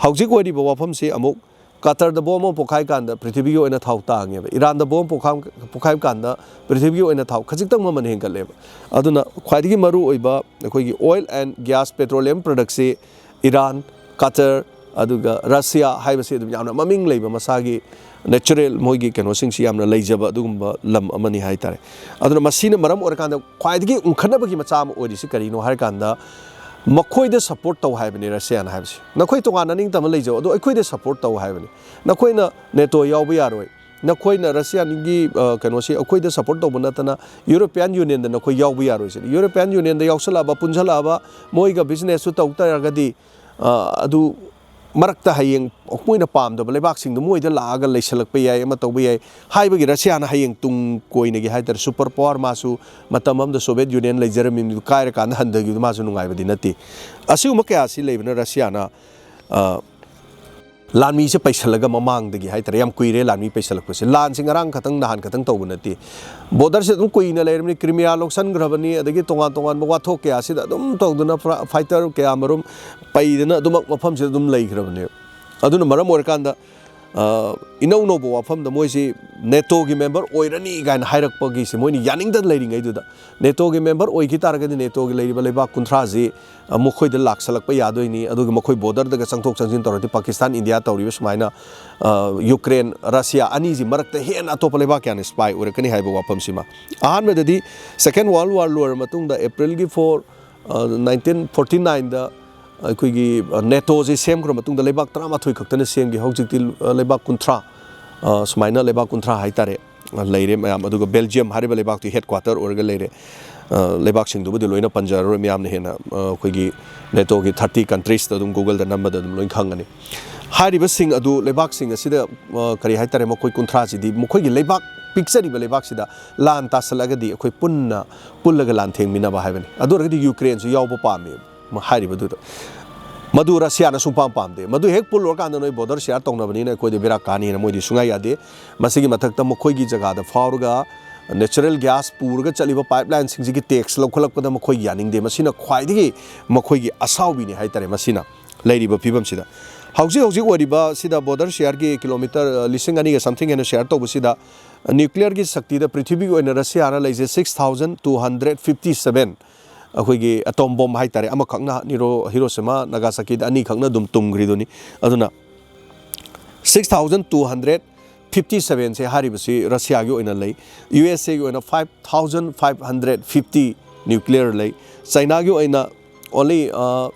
ꯍꯧꯖꯤꯛ ꯑꯣꯏꯔꯤꯕ ꯋꯥꯐꯝꯁꯤ ꯑꯃꯨꯛ ꯀꯇꯔꯗ ꯕꯣꯝ ꯑꯃ ꯄꯣꯈꯥꯏ ꯀꯥꯟꯗ ꯄ꯭ꯔꯤꯊꯤꯕꯤꯒꯤ ꯑꯣꯏꯅ ꯊꯥꯎ ꯇꯥꯡꯉꯦꯕ, ꯏꯔꯥꯟꯗ ꯕꯣꯝ ꯄꯣꯈꯥꯏ-, ꯄꯣꯈꯥꯏꯕ ꯀꯥꯟꯗ ꯄ꯭ꯔꯤꯊꯤꯕꯤꯒꯤ ꯑꯣꯏꯅ ꯊꯥꯎ ꯈꯖꯤꯛꯇꯪ ꯃꯃꯜ ꯍꯦꯟꯒꯠꯂꯦꯕ꯫ ꯑꯗꯨꯅ ꯈ꯭ꯋꯥꯏꯗꯒꯤ ꯃꯔꯨ ꯑꯣꯏꯕ ꯑꯩꯈꯣꯏꯒꯤ oil and gas, petroleum productꯁꯤ ꯏꯔꯥꯟ, ꯀꯇꯔ, ꯑꯗꯨꯒ ꯔꯁꯤꯌꯥ ꯍꯥꯏꯕꯁꯤ ꯑꯗꯨꯝ ꯌꯥꯝꯅ ꯃꯃꯤꯡ ꯂꯩꯕ ꯃꯁꯥꯒꯤ natural ꯃꯣꯏꯒꯤ ꯀꯩꯅꯣꯁꯤꯡꯁꯤ ꯌꯥꯝꯅ ꯂꯩꯖꯕ ꯑꯗꯨꯒꯨꯝꯕ ꯂꯝ ꯑꯃꯅꯤ ꯍꯥꯏꯇꯥꯔꯦ꯫ ꯑꯗꯨꯅ ꯃꯁꯤꯅ ꯃꯔꯝ ꯑꯣꯏꯔꯀꯥꯟꯗ ꯈ꯭ꯋꯥꯏꯗꯒꯤ ꯎꯪꯈꯠꯅꯕꯒꯤ ꯃꯆꯥꯛ ꯑꯃ ꯑꯣꯏꯔꯤꯁꯤ ꯀꯔꯤꯅꯣ ꯍꯥꯏꯔꯀꯥꯟꯗ ꯃꯈꯣꯏꯗ ꯁꯞꯄꯣꯔꯠ ꯇꯧ ꯍꯥꯏꯕꯅꯤ ꯔꯁꯤꯌꯥꯅ ꯍꯥꯏꯕꯁꯤ꯫ ꯅꯈꯣꯏ ꯇꯣꯉꯥꯟꯅ ꯅꯤꯡꯇꯝꯕ ꯂꯩꯖꯧ, ꯑꯗꯣ ꯑꯩꯈꯣꯏꯗ ꯁꯞꯄꯣꯔꯠ ꯇꯧ ꯍꯥꯏꯕꯅꯤ꯫ ꯅꯈꯣꯏꯅ ꯅꯦꯇꯣ ꯌꯥꯎꯕ ꯌꯥꯔꯣꯏ, ꯅꯈꯣꯏꯅ ꯔꯁꯤꯌꯥꯒꯤ, ꯑ, ꯀꯩꯅꯣꯁꯤ ꯑꯩꯈꯣꯏꯗ ꯁꯞꯄꯣꯔꯠ ꯇꯧꯕ ꯅꯠꯇꯅ ꯌꯨꯔꯣꯄꯤꯌꯥꯟ ꯌꯨꯅꯤꯌꯟꯗ ꯅꯈꯣꯏ ꯌꯥꯎꯕ ꯌꯥꯔꯣꯏ ꯁꯤꯅꯤ꯫ ꯌꯨꯔꯣꯄꯤꯌꯥꯟ ꯌꯨꯅꯤꯌꯟꯗ ꯌꯥꯎꯁꯜꯂꯛꯑꯕ, ꯄꯨꯟꯁꯤꯜꯂꯛꯑꯕ, ꯃꯣꯏꯒ ꯕꯤꯖꯤꯅꯦꯁꯁꯨ ꯇꯧ ꯇꯥꯔꯒꯗꯤ, ꯑ, ꯑꯗꯨ ꯃꯔꯛꯇ ꯍꯌꯦꯡ ꯃꯣꯏꯅ ꯄꯥꯝꯗꯕ ꯂꯩꯕꯥꯛꯁꯤꯡꯗꯣ ꯃꯣꯏꯗ ꯂꯥꯛꯑꯒ ꯂꯩꯁꯜꯂꯛꯄ ꯌꯥꯏ, ꯑꯃ ꯇꯧꯕ ꯌꯥꯏ ꯍꯥꯏꯕꯒꯤ ꯔꯁꯤꯌꯥꯅ ꯍꯌꯦꯡ ꯇꯨꯡ ꯀꯣꯏꯅꯒꯤ ꯍꯥꯏꯇꯥꯔꯦ, ꯁꯨꯄꯔ ꯄꯥꯋꯔ ꯃꯥꯁꯨ ꯃꯇꯝ ꯑꯃꯗ ꯁꯣꯚꯤꯌꯦꯠ ꯌꯨꯅꯤꯌꯟ ꯂꯩꯖꯔꯝꯃꯤꯕꯗꯨ ꯀꯥꯏꯔꯀꯥꯟꯗ ꯍꯟꯊꯈꯤꯕꯗꯨ ꯃꯥꯁꯨ ꯅꯨꯡꯉꯥꯏꯕꯗꯤ ꯅꯠꯇꯦ꯫ ꯑꯁꯤꯒꯨꯝꯕ ꯀꯌꯥꯁꯤ ꯂꯩꯕꯅ ꯔꯁꯤꯌꯥꯅ, ꯑ, ꯂꯥꯟꯃꯤꯁꯦ ꯄꯩꯁꯜꯂꯒ ꯃꯃꯥꯡꯗꯒꯤ ꯍꯥꯏꯇꯥꯔꯦ, ꯌꯥꯝ ꯀꯨꯏꯔꯦ ꯂꯥꯟꯃꯤ ꯄꯩꯁꯜꯂꯛꯄꯁꯦ꯫ ꯂꯥꯟꯁꯦ ꯉꯔꯥꯡ ꯈꯛꯇꯪ, ꯅꯍꯥꯟ ꯈꯛꯇꯪ ꯇꯧꯕ ꯅꯠꯇꯦ꯫ ꯕꯣꯔꯗꯔꯁꯦ ꯑꯗꯨꯝ ꯀꯨꯏꯅ ꯂꯩꯔꯕꯅꯤ꯫ ꯀ꯭ꯔꯤꯃꯤꯌꯥ ꯂꯧꯁꯟꯈ꯭ꯔꯕꯅꯤ, ꯑꯗꯒꯤ ꯇꯣꯉꯥꯟ ꯇꯣꯉꯥꯟꯕ ꯋꯥꯊꯣꯛ ꯀꯌꯥꯁꯤꯗ ꯑꯗꯨꯝ ꯇꯧꯗꯨꯅ ꯐ꯭ꯔ-, ꯐꯥꯏꯇꯔ ꯀꯌꯥ ꯃꯔꯨꯝ ꯄꯩꯗꯅ ꯑꯗꯨꯃꯛ ꯃꯐꯝꯁꯤꯗ ꯑꯗꯨꯝ ꯂꯩꯈ꯭ꯔꯕꯅꯦ꯫ ꯑꯗꯨꯅ ꯃꯔꯝ ꯑꯣꯏꯔꯀꯥꯟꯗ ꯑ, ꯏꯅꯧ ꯅꯧꯕ ꯋꯥꯐꯝꯗ ꯃꯣꯏꯁꯤ ꯅꯦꯇꯣꯒꯤ ꯃꯦꯝꯕꯔ ꯑꯣꯏꯔꯅꯤ ꯀꯥꯏꯅ ꯍꯥꯏꯔꯛꯄꯒꯤꯁꯦ ꯃꯣꯏꯅ ꯌꯥꯅꯤꯡꯗꯅ ꯂꯩꯔꯤꯉꯩꯗꯨꯗ, ꯅꯦꯇꯣꯒꯤ ꯃꯦꯝꯕꯔ ꯑꯣꯏꯈꯤ ꯇꯥꯔꯒꯗꯤ ꯅꯦꯇꯣꯒꯤ ꯂꯩꯔꯤꯕ ꯂꯩꯕꯥꯛ ꯀꯨꯟꯊ꯭ꯔꯥꯁꯤ, ꯑ, ꯃꯈꯣꯏꯗ ꯂꯥꯛꯁꯜꯂꯛꯄ ꯌꯥꯗꯣꯏꯅꯤ, ꯑꯗꯨꯒ ꯃꯈꯣꯏ ꯕꯣꯔꯗꯔꯗꯒ ꯆꯪꯊꯣꯛ ꯆꯪꯁꯤꯟ ꯇꯧꯔꯗꯤ ꯄꯥꯀꯤꯁꯇꯥꯟ, ꯏꯟꯗꯤꯌꯥ ꯇꯧꯔꯤꯕ ꯁꯨꯃꯥꯏꯅ, ꯑ, ꯌꯨꯀ꯭ꯔꯦꯟ, ꯔꯁꯤꯌꯥ ꯑꯅꯤꯁꯤ ꯃꯔꯛꯇ ꯍꯦꯟꯅ ꯑꯇꯣꯞꯄ ꯂꯩꯕꯥꯛ ꯀꯌꯥꯅ ꯁ꯭ꯄꯥꯏ ꯑꯣꯏꯔꯛꯀꯅꯤ ꯍꯥꯏꯕ ꯋꯥꯐꯝꯁꯤꯃ꯫ ꯑꯍꯥꯟꯕꯗꯗꯤ Second World War ꯂꯣꯏꯔ ꯃꯇꯨꯡꯗ ꯑꯦꯄ꯭ꯔꯤꯜꯒꯤ ꯐꯣꯔ, ꯑ, ꯅꯥꯏꯟꯇꯤꯟ ꯐꯣꯔꯇꯤ ꯅꯥꯏꯟꯗ ꯑꯩꯈꯣꯏꯒꯤ, ꯑ, ꯅꯦꯇꯣꯁꯦ ꯁꯦꯝꯈ꯭ꯔ ꯃꯇꯨꯡꯗ ꯂꯩꯕꯥꯛ ꯇꯔꯥꯃꯥꯊꯣꯏ ꯈꯛꯇꯅ ꯁꯦꯝꯈꯤ꯫ ꯍꯧꯖꯤꯛꯇꯤ, ꯑ, ꯂꯩꯕꯥꯛ ꯀꯨꯟꯊ꯭ꯔꯥ, ꯑ, ꯁꯨꯃꯥꯏꯅ ꯂꯩꯕꯥꯛ ꯀꯨꯟꯊ꯭ꯔꯥ ꯍꯥꯏꯇꯥꯔꯦ, ꯑ, ꯂꯩꯔꯦ ꯃꯌꯥꯝ꯫ ꯑꯗꯨꯒ ꯕꯦꯜꯖꯤꯌꯝ ꯍꯥꯏꯔꯤꯕ ꯂꯩꯕꯥꯛꯇꯨ ꯍꯦꯗ ꯀ꯭ꯋꯥꯇꯔ ꯑꯣꯏꯔꯒ ꯂꯩꯔꯦ꯫ ꯑ, ꯂꯩꯕꯥꯛꯁꯤꯡꯗꯨꯕꯨꯗꯤ ꯂꯣꯏꯅ ꯄꯟꯖꯔꯔꯣꯏ, ꯃꯌꯥꯝꯅ ꯍꯦꯟꯅ, ꯑ, ꯑꯩꯈꯣꯏꯒꯤ ꯅꯦꯇꯣꯒꯤ ꯊꯥꯔꯇꯤ ꯀꯟꯇ꯭ꯔꯤꯁꯇ ꯑꯗꯨꯝ ꯒꯨꯒꯜꯗ ꯅꯝꯕꯗ ꯑꯗꯨꯝ ꯂꯣꯏ ꯈꯪꯒꯅꯤ꯫ ꯍꯥꯏꯔꯤꯕꯁꯤꯡ ꯑꯗꯨ ꯂꯩꯕꯥꯛꯁꯤꯡ ꯑꯁꯤꯗ, ꯑ, ꯀꯔꯤ ꯍꯥꯏꯇꯥꯔꯦ, ꯃꯈꯣꯏ ꯀꯨꯟꯊ꯭ꯔꯥꯁꯤꯗꯤ ꯃꯈꯣꯏꯒꯤ ꯂꯩꯕꯥꯛ, ꯄꯤꯛꯆꯔꯤꯕ ꯂꯩꯕꯥꯛꯁꯤꯗ ꯂꯥꯟ ꯇꯥꯁꯜꯂꯒꯗꯤ ꯑꯩꯈꯣꯏ ꯄꯨꯟꯅ ꯄꯨꯜꯂꯒ ꯂꯥꯟ ꯊꯦꯡꯃꯤꯟꯅꯕ ꯍꯥꯏꯕꯅꯤ꯫ ꯑꯗꯨ ꯑꯣꯏꯔꯒꯗꯤ ꯌꯨꯀ꯭ꯔꯦꯟꯁꯨ ꯌꯥꯎꯕ ꯄꯥꯝꯃꯤ꯫ ꯃ-, ꯍꯥꯏꯔꯤꯕꯗꯨꯗ꯫ ꯃꯗꯨ ꯔꯁꯤꯌꯥꯅ ꯁꯨꯡꯄꯥꯝ ꯄꯥꯝꯗꯦ꯫ ꯃꯗꯨ ꯍꯦꯛ ꯄꯨꯜꯂꯨꯔꯀꯥꯟꯗ ꯅꯣꯏ ꯕꯣꯔꯗꯔ ꯁꯤꯌꯥꯔ ꯇꯧꯅꯕꯅꯤꯅ ꯑꯩꯈꯣꯏꯗ ꯕꯦꯔꯥ ꯀꯥꯅꯤꯅ ꯃꯣꯏꯗꯤ ꯁꯨꯡꯌꯥ ꯌꯥꯗꯦ꯫ ꯃꯁꯤꯒꯤ ꯃꯊꯛꯇ ꯃꯈꯣꯏꯒꯤ ꯖꯒꯥꯗ ꯐꯥꯎꯔꯒ natural gas ꯄꯨꯔꯒ ꯆꯠꯂꯤꯕ pipeline ꯁꯤꯡꯁꯤꯒꯤ tax ꯂꯧꯈꯠꯂꯛꯄꯗ ꯃꯈꯣꯏ ꯌꯥꯅꯤꯡꯗꯦ꯫ ꯃꯁꯤꯅ ꯈ꯭ꯋꯥꯏꯗꯒꯤ ꯃꯈꯣꯏꯒꯤ ꯑꯁꯥꯎꯕꯤꯅꯤ ꯍꯥꯏꯇꯥꯔꯦ꯫ ꯃꯁꯤꯅ ꯂꯩꯔꯤꯕ ꯐꯤꯕꯝꯁꯤꯗ, ꯍꯧꯖꯤꯛ ꯍꯧꯖꯤꯛ ꯑꯣꯏꯔꯤꯕ ꯁꯤꯗ ꯕꯣꯔꯗꯔ ꯁꯤꯌꯥꯔꯒꯤ ꯀꯤꯂꯣꯃꯤꯇꯔ, ꯑ, ꯂꯤꯁꯤꯡ ꯑꯅꯤꯒ something ꯍꯦꯟꯅ ꯁꯤꯌꯥꯔ ꯇꯧꯕꯁꯤꯗ, ꯅ꯭ꯌꯨꯀ꯭ꯂꯤꯌꯔꯒꯤ ꯁꯛꯇꯤꯗ ꯄ꯭ꯔꯤꯊꯤꯕꯤꯒꯤ ꯑꯣꯏꯅ ꯔꯁꯤꯌꯥꯅ ꯂꯩꯁꯦ six thousand two hundred fifty seven, ꯑꯩꯈꯣꯏꯒꯤ ꯑꯦꯇꯣꯝ ꯕꯣꯝ ꯍꯥꯏꯇꯥꯔꯦ, ꯑꯃꯈꯛꯅ ꯅꯤꯔꯣ-, ꯍꯤꯔꯣꯁꯤꯃꯥ, ꯅꯥꯒꯥꯁꯥꯀꯤꯗ ꯑꯅꯤꯈꯛꯅ ꯑꯗꯨꯝ ꯇꯨꯝꯈ꯭ꯔꯤꯗꯨꯅꯤ꯫ ꯑꯗꯨꯅ six thousand two hundred fifty seven ꯁꯦ ꯍꯥꯏꯔꯤꯕꯁꯤ ꯔꯁꯤꯌꯥꯒꯤ ꯑꯣꯏꯅ ꯂꯩ꯫ ꯌꯨ ꯑꯦꯁ ꯑꯦꯒꯤ ꯑꯣꯏꯅ five thousand five hundred fifty nuclear ꯂꯩ꯫ ꯆꯥꯏꯅꯥꯒꯤ ꯑꯣꯏꯅ only, ꯑ,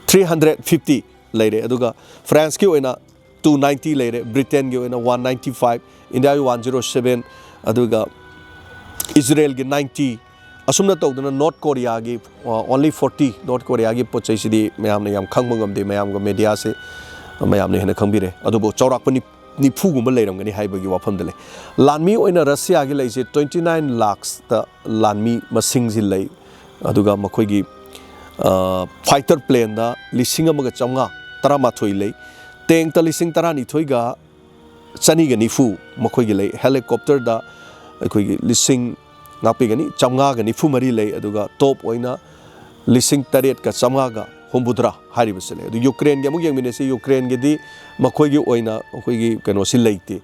three hundred fifty ꯂꯩꯔꯦ꯫ ꯑꯗꯨꯒ ꯐ꯭ꯔꯥꯟꯁꯀꯤ ꯑꯣꯏꯅ two ninety ꯂꯩꯔꯦ, ꯕ꯭ꯔꯤꯇꯦꯟꯒꯤ ꯑꯣꯏꯅ one ninety five, ꯏꯟꯗꯤꯌꯥꯒꯤ one zero seven, ꯑꯗꯨꯒ ꯏꯖꯔꯦꯜꯒꯤ ninety, ꯑꯁꯨꯝꯅ ꯇꯧꯗꯅ ꯅꯣꯔꯠ ꯀꯣꯔꯤꯌꯥꯒꯤ, ꯑ, only forty, ꯅꯣꯔꯠ ꯀꯣꯔꯤꯌꯥꯒꯤ ꯄꯣꯠ ꯆꯩꯁꯤꯗꯤ ꯃꯌꯥꯝꯅ ꯌꯥꯝ ꯈꯪꯕ ꯉꯝꯗꯦ, ꯃꯌꯥꯝꯒ ꯃꯦꯗꯤꯌꯥꯁꯦ ꯃꯌꯥꯝꯅ ꯍꯦꯟꯅ ꯈꯪꯕꯤꯔꯦ꯫ ꯑꯗꯨꯕꯨ ꯆꯥꯎꯔꯥꯛꯄ ꯅꯤ-, ꯅꯤꯐꯨꯒꯨꯝꯕ ꯂꯩꯔꯝꯒꯅꯤ ꯍꯥꯏꯕꯒꯤ ꯋꯥꯐꯝꯗ ꯂꯩ꯫ ꯂꯥꯟꯃꯤ ꯑꯣꯏꯅ ꯔꯁꯤꯌꯥꯒꯤ ꯂꯩꯁꯦ twenty nine lakhs ꯇ ꯂꯥꯟꯃꯤ ꯃꯁꯤꯡꯁꯤ ꯂꯩ꯫ ꯑꯗꯨꯒ ꯃꯈꯣꯏꯒꯤ, ꯑ, fighter plane ꯗ ꯂꯤꯁꯤꯡ ꯑꯃꯒ ꯆꯥꯝꯃꯉꯥ ꯇꯔꯥꯃꯥꯊꯣꯏ ꯂꯩ, ꯇꯦꯡꯛꯇ ꯂꯤꯁꯤꯡ ꯇꯔꯥꯅꯤꯊꯣꯏꯒ ꯆꯅꯤꯒ ꯅꯤꯐꯨ ꯃꯈꯣꯏꯒꯤ ꯂꯩ, helicopter ꯗ ꯑꯩꯈꯣꯏꯒꯤ ꯂꯤꯁꯤꯡ, ꯉꯥꯛꯄꯤꯒꯅꯤ, ꯆꯥꯝꯃꯉꯥꯒ ꯅꯤꯐꯨ ꯃꯔꯤ ꯂꯩ, ꯑꯗꯨꯒ ꯇꯣꯞ ꯑꯣꯏꯅ ꯂꯤꯁꯤꯡ ꯇꯔꯦꯠꯀ ꯆꯥꯝꯃꯉꯥꯒ ꯍꯨꯝꯐꯨꯇꯔꯥ ꯍꯥꯏꯔꯤꯕꯁꯤ ꯂꯩ꯫ ꯑꯗꯨ ꯌꯨꯀ꯭ꯔꯦꯟꯒꯤ ꯑꯃꯨꯛ ꯌꯦꯡꯃꯤꯟꯅꯁꯤ꯫ ꯌꯨꯀ꯭ꯔꯦꯟꯒꯤꯗꯤ ꯃꯈꯣꯏꯒꯤ ꯑꯣꯏꯅ ꯑꯩꯈꯣꯏꯒꯤ ꯀꯩꯅꯣꯁꯤ ꯂꯩꯇꯦ,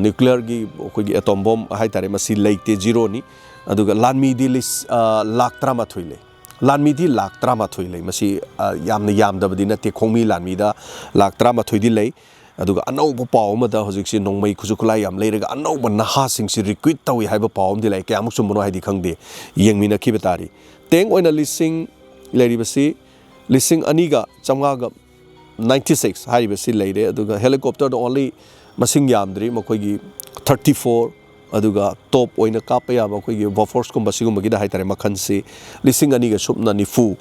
ꯅ꯭ꯌꯨꯀ꯭ꯂꯤꯌꯔꯒꯤ ꯑꯩꯈꯣꯏꯒꯤ ꯑꯦꯇꯣꯝ ꯕꯣꯝ ꯍꯥꯏꯇꯥꯔꯦ, ꯃꯁꯤ ꯂꯩꯇꯦ, ꯖꯤꯔꯣꯅꯤ꯫ ꯑꯗꯨꯒ ꯂꯥꯟꯃꯤꯗꯤ ꯂꯤꯁ-, ꯑ, ꯂꯥꯈ ꯇꯔꯥꯃꯥꯊꯣꯏ ꯂꯩ꯫ ꯂꯥꯟꯃꯤꯗꯤ ꯂꯥꯈ ꯇꯔꯥꯃꯥꯊꯣꯏ ꯂꯩ꯫ ꯃꯁꯤ, ꯑ, ꯌꯥꯝꯅ ꯌꯥꯝꯗꯕꯗꯤ ꯅꯠꯇꯦ, ꯈꯣꯡꯃꯤ ꯂꯥꯟꯃꯤꯗ ꯂꯥꯈ ꯇꯔꯥꯃꯥꯊꯣꯏꯗꯤ ꯂꯩ꯫ ꯑꯗꯨꯒ ꯑꯅꯧꯕ ꯄꯥꯎ ꯑꯃꯗ ꯍꯧꯖꯤꯛꯁꯤ ꯅꯣꯡꯃꯩ ꯈꯨꯠꯁꯨ ꯈꯨꯠꯂꯥꯏ ꯌꯥꯝ ꯂꯩꯔꯒ ꯑꯅꯧꯕ ꯅꯍꯥꯁꯤꯡꯁꯤ ꯔꯤꯀ꯭ꯔꯨꯏꯠ ꯇꯧꯏ ꯍꯥꯏꯕ ꯄꯥꯎ ꯑꯃꯗꯤ ꯂꯩ꯫ ꯀꯌꯥꯃꯨꯛ ꯆꯨꯝꯕꯅꯣ ꯍꯥꯏꯗꯤ ꯈꯪꯗꯦ, ꯌꯦꯡꯃꯤꯟꯅꯈꯤꯕ ꯇꯥꯔꯤ꯫ ꯇꯦꯡ ꯑꯣꯏꯅ ꯂꯤꯁꯤꯡ ꯂꯩꯔꯤꯕꯁꯤ ꯂꯤꯁꯤꯡ ꯑꯅꯤꯒ ꯆꯥꯝꯃꯉꯥꯒ ꯅꯥꯏꯟꯇꯤ ꯁꯤꯛꯁ ꯍꯥꯏꯔꯤꯕꯁꯤ ꯂꯩꯔꯦ꯫ ꯑꯗꯨꯒ ꯍꯦꯂꯤꯀꯣꯞꯇꯔꯗ ꯑꯣꯟꯂꯤ ꯃꯁꯤꯡ ꯌꯥꯝꯗ꯭ꯔꯤ, ꯃꯈꯣꯏꯒꯤ ꯊꯥꯔꯇꯤ ꯐꯣꯔ, ꯑꯗꯨꯒ ꯇꯣꯞ ꯑꯣꯏꯅ ꯀꯥꯞꯄ ꯌꯥꯕ ꯑꯩꯈꯣꯏꯒꯤ ꯕꯣꯐꯣꯔꯁꯀꯨꯝꯕ ꯁꯤꯒꯨꯝꯕꯒꯤꯗ ꯍꯥꯏꯇꯥꯔꯦ, ꯃꯈꯜꯁꯤ ꯂꯤꯁꯤꯡ ꯑꯅꯤꯒ ꯁꯨꯞꯅ ꯅꯤꯐꯨ,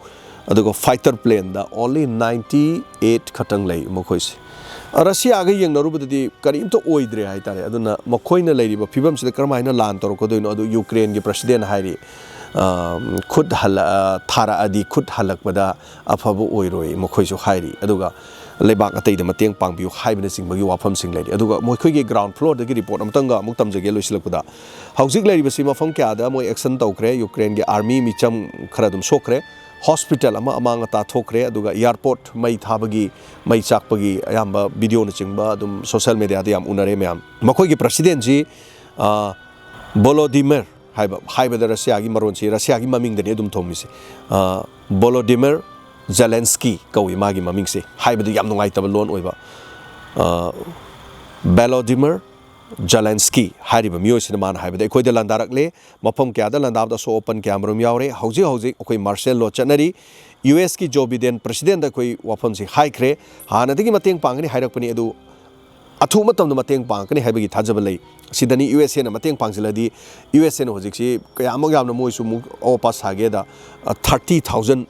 ꯑꯗꯨꯒ ꯐꯥꯏꯇꯔ ꯄ꯭ꯂꯦꯟꯗ ꯑꯣꯟꯂꯤ ꯅꯥꯏꯟꯇꯤ ꯑꯩꯠ ꯈꯛꯇꯪ ꯂꯩ ꯃꯈꯣꯏꯁꯦ꯫ ꯔꯁꯤꯌꯥꯒ ꯌꯦꯡꯅꯔꯨꯕꯗꯗꯤ ꯀꯔꯤꯝꯇ ꯑꯣꯏꯗ꯭ꯔꯦ ꯍꯥꯏꯇꯥꯔꯦ꯫ ꯑꯗꯨꯅ ꯃꯈꯣꯏꯅ ꯂꯩꯔꯤꯕ ꯐꯤꯕꯝꯁꯤꯗ ꯀꯔꯝꯍꯥꯏꯅ ꯂꯥꯟ ꯇꯧꯔꯛꯀꯗꯣꯏꯅꯣ? ꯑꯗꯨ ꯌꯨꯀ꯭ꯔꯦꯟꯒꯤ ꯄ꯭ꯔꯁꯤꯗꯦꯟ ꯍꯥꯏꯔꯤ, ꯑ, ꯈꯨꯠ ꯍꯜꯂ-, ꯑ, ꯊꯥꯔꯛꯑꯗꯤ ꯈꯨꯠ ꯍꯜꯂꯛꯄꯗ ꯑꯐꯕ ꯑꯣꯏꯔꯣꯏ ꯃꯈꯣꯏꯁꯨ ꯍꯥꯏꯔꯤ꯫ ꯑꯗꯨꯒ ꯂꯩꯕꯥꯛ ꯑꯇꯩꯗ ꯃꯇꯦꯡ ꯄꯥꯡꯕꯤꯌꯨ ꯍꯥꯏꯕꯅꯆꯤꯡꯕꯒꯤ ꯋꯥꯐꯝꯁꯤꯡ ꯂꯩꯔꯤ꯫ ꯑꯗꯨꯒ ꯃꯈꯣꯏꯒꯤ ꯒ꯭ꯔꯥꯎꯟ ꯐ꯭ꯂꯣꯔꯗꯒꯤ ꯔꯤꯄꯣꯔꯠ ꯑꯃꯇꯪꯒ ꯑꯃꯨꯛ ꯇꯝꯖꯒꯦ ꯂꯣꯏꯁꯤꯜꯂꯛꯄꯗ꯫ ꯍꯧꯖꯤꯛ ꯂꯩꯔꯤꯕꯁꯤ ꯃꯐꯝ ꯀꯌꯥꯗ ꯃꯣꯏ ꯑꯦꯛꯁꯟ ꯇꯧꯈ꯭ꯔꯦ, ꯌꯨꯀ꯭ꯔꯦꯟꯒꯤ ꯑꯥꯔꯃꯤ ꯃꯤꯆꯝ ꯈꯔ ꯑꯗꯨꯝ ꯁꯣꯛꯈ꯭ꯔꯦ, ꯍꯣꯁꯄꯤꯇꯥꯜ ꯑꯃ ꯑꯃꯥꯡ ꯑꯇꯥ ꯊꯣꯛꯈ꯭ꯔꯦ, ꯑꯗꯨꯒ ꯑꯦꯌꯥꯔꯄꯣꯔꯠ ꯃꯩ ꯊꯥꯕꯒꯤ, ꯃꯩ ꯆꯥꯛꯄꯒꯤ ꯑꯌꯥꯝꯕ ꯚꯤꯗꯤꯑꯣꯅꯆꯤꯡꯕ ꯑꯗꯨꯝ ꯁꯣꯁꯦꯜ ꯃꯦꯗꯤꯌꯥꯗ ꯌꯥꯝ ꯎꯅꯔꯦ ꯃꯌꯥꯝ꯫ ꯃꯈꯣꯏꯒꯤ ꯄ꯭ꯔꯁꯤꯗꯦꯟꯁꯤ, ꯑ, ꯕꯣꯂꯣꯗꯤꯃꯤꯔ ꯍꯥꯏꯕ, ꯍꯥꯏꯕꯗ ꯔꯁꯤꯌꯥꯒꯤ ꯃꯔꯣꯟꯁꯤ, ꯔꯁꯤꯌꯥꯒꯤ ꯃꯃꯤꯡꯗꯅꯤ ꯑꯗꯨꯝ ꯊꯣꯟꯕꯤꯁꯦ꯫ ꯑ, ꯕꯣꯂꯣꯗꯤꯃꯤꯔ ꯖꯦꯂꯦꯟꯁꯀꯤ ꯀꯧꯏ ꯃꯥꯒꯤ ꯃꯃꯤꯡꯁꯦ, ꯍꯥꯏꯕꯗꯨ ꯌꯥꯝ ꯅꯨꯡꯉꯥꯏꯇꯕ ꯂꯣꯟ ꯑꯣꯏꯕ꯫ ꯑ, ꯕꯦꯂꯣꯗꯤꯃꯤꯔ ꯖꯦꯂꯦꯟꯁꯀꯤ ꯍꯥꯏꯔꯤꯕ ꯃꯤꯑꯣꯏꯁꯤꯅ ꯃꯥꯅ ꯍꯥꯏꯕꯗ, ꯑꯩꯈꯣꯏꯗ ꯂꯥꯟꯗꯥꯔꯛꯂꯦ, ꯃꯐꯝ ꯀꯌꯥꯗ ꯂꯥꯟꯗꯥꯕꯗ ꯑꯁꯣꯛ ꯑꯄꯟ ꯀꯌꯥꯃꯔꯨꯝ ꯌꯥꯎꯔꯦ꯫ ꯍꯧꯖꯤꯛ ꯍꯧꯖꯤꯛ ꯑꯩꯈꯣꯏ ꯃꯥꯔꯁꯦꯜ ꯂꯣ ꯆꯠꯅꯔꯤ꯫ ꯌꯨ ꯑꯦꯁꯀꯤ ꯖꯣ ꯕꯤꯗꯦꯟ ꯄ꯭ꯔꯁꯤꯗꯦꯟꯗ ꯑꯩꯈꯣꯏ ꯋꯥꯐꯝꯁꯤ ꯍꯥꯏꯈ꯭ꯔꯦ, ꯍꯥꯟꯅꯗꯒꯤ ꯃꯇꯦꯡ ꯄꯥꯡꯒꯅꯤ ꯍꯥꯏꯔꯛꯄꯅꯤ, ꯑꯗꯨ ꯑꯊꯨꯕ ꯃꯇꯝꯗ ꯃꯇꯦꯡ ꯄꯥꯡꯉꯛꯀꯅꯤ ꯍꯥꯏꯕꯒꯤ ꯊꯥꯖꯕ ꯂꯩ꯫ ꯁꯤꯗꯅꯤ ꯌꯨ ꯑꯦꯁ ꯑꯦꯅ ꯃꯇꯦꯡ ꯄꯥꯡꯁꯤꯜꯂꯗꯤ, ꯌꯨ ꯑꯦꯁ ꯑꯦꯅ ꯍꯧꯖꯤꯛꯁꯤ ꯀꯌꯥꯃꯨꯛ ꯌꯥꯝꯅ ꯃꯣꯏꯁꯨ ꯑꯃꯨꯛ ꯑꯋꯥ ꯄꯥ ꯁꯥꯒꯦꯗ, ꯑ, ꯊꯥꯔꯇꯤ ꯊꯥꯎꯖꯟ,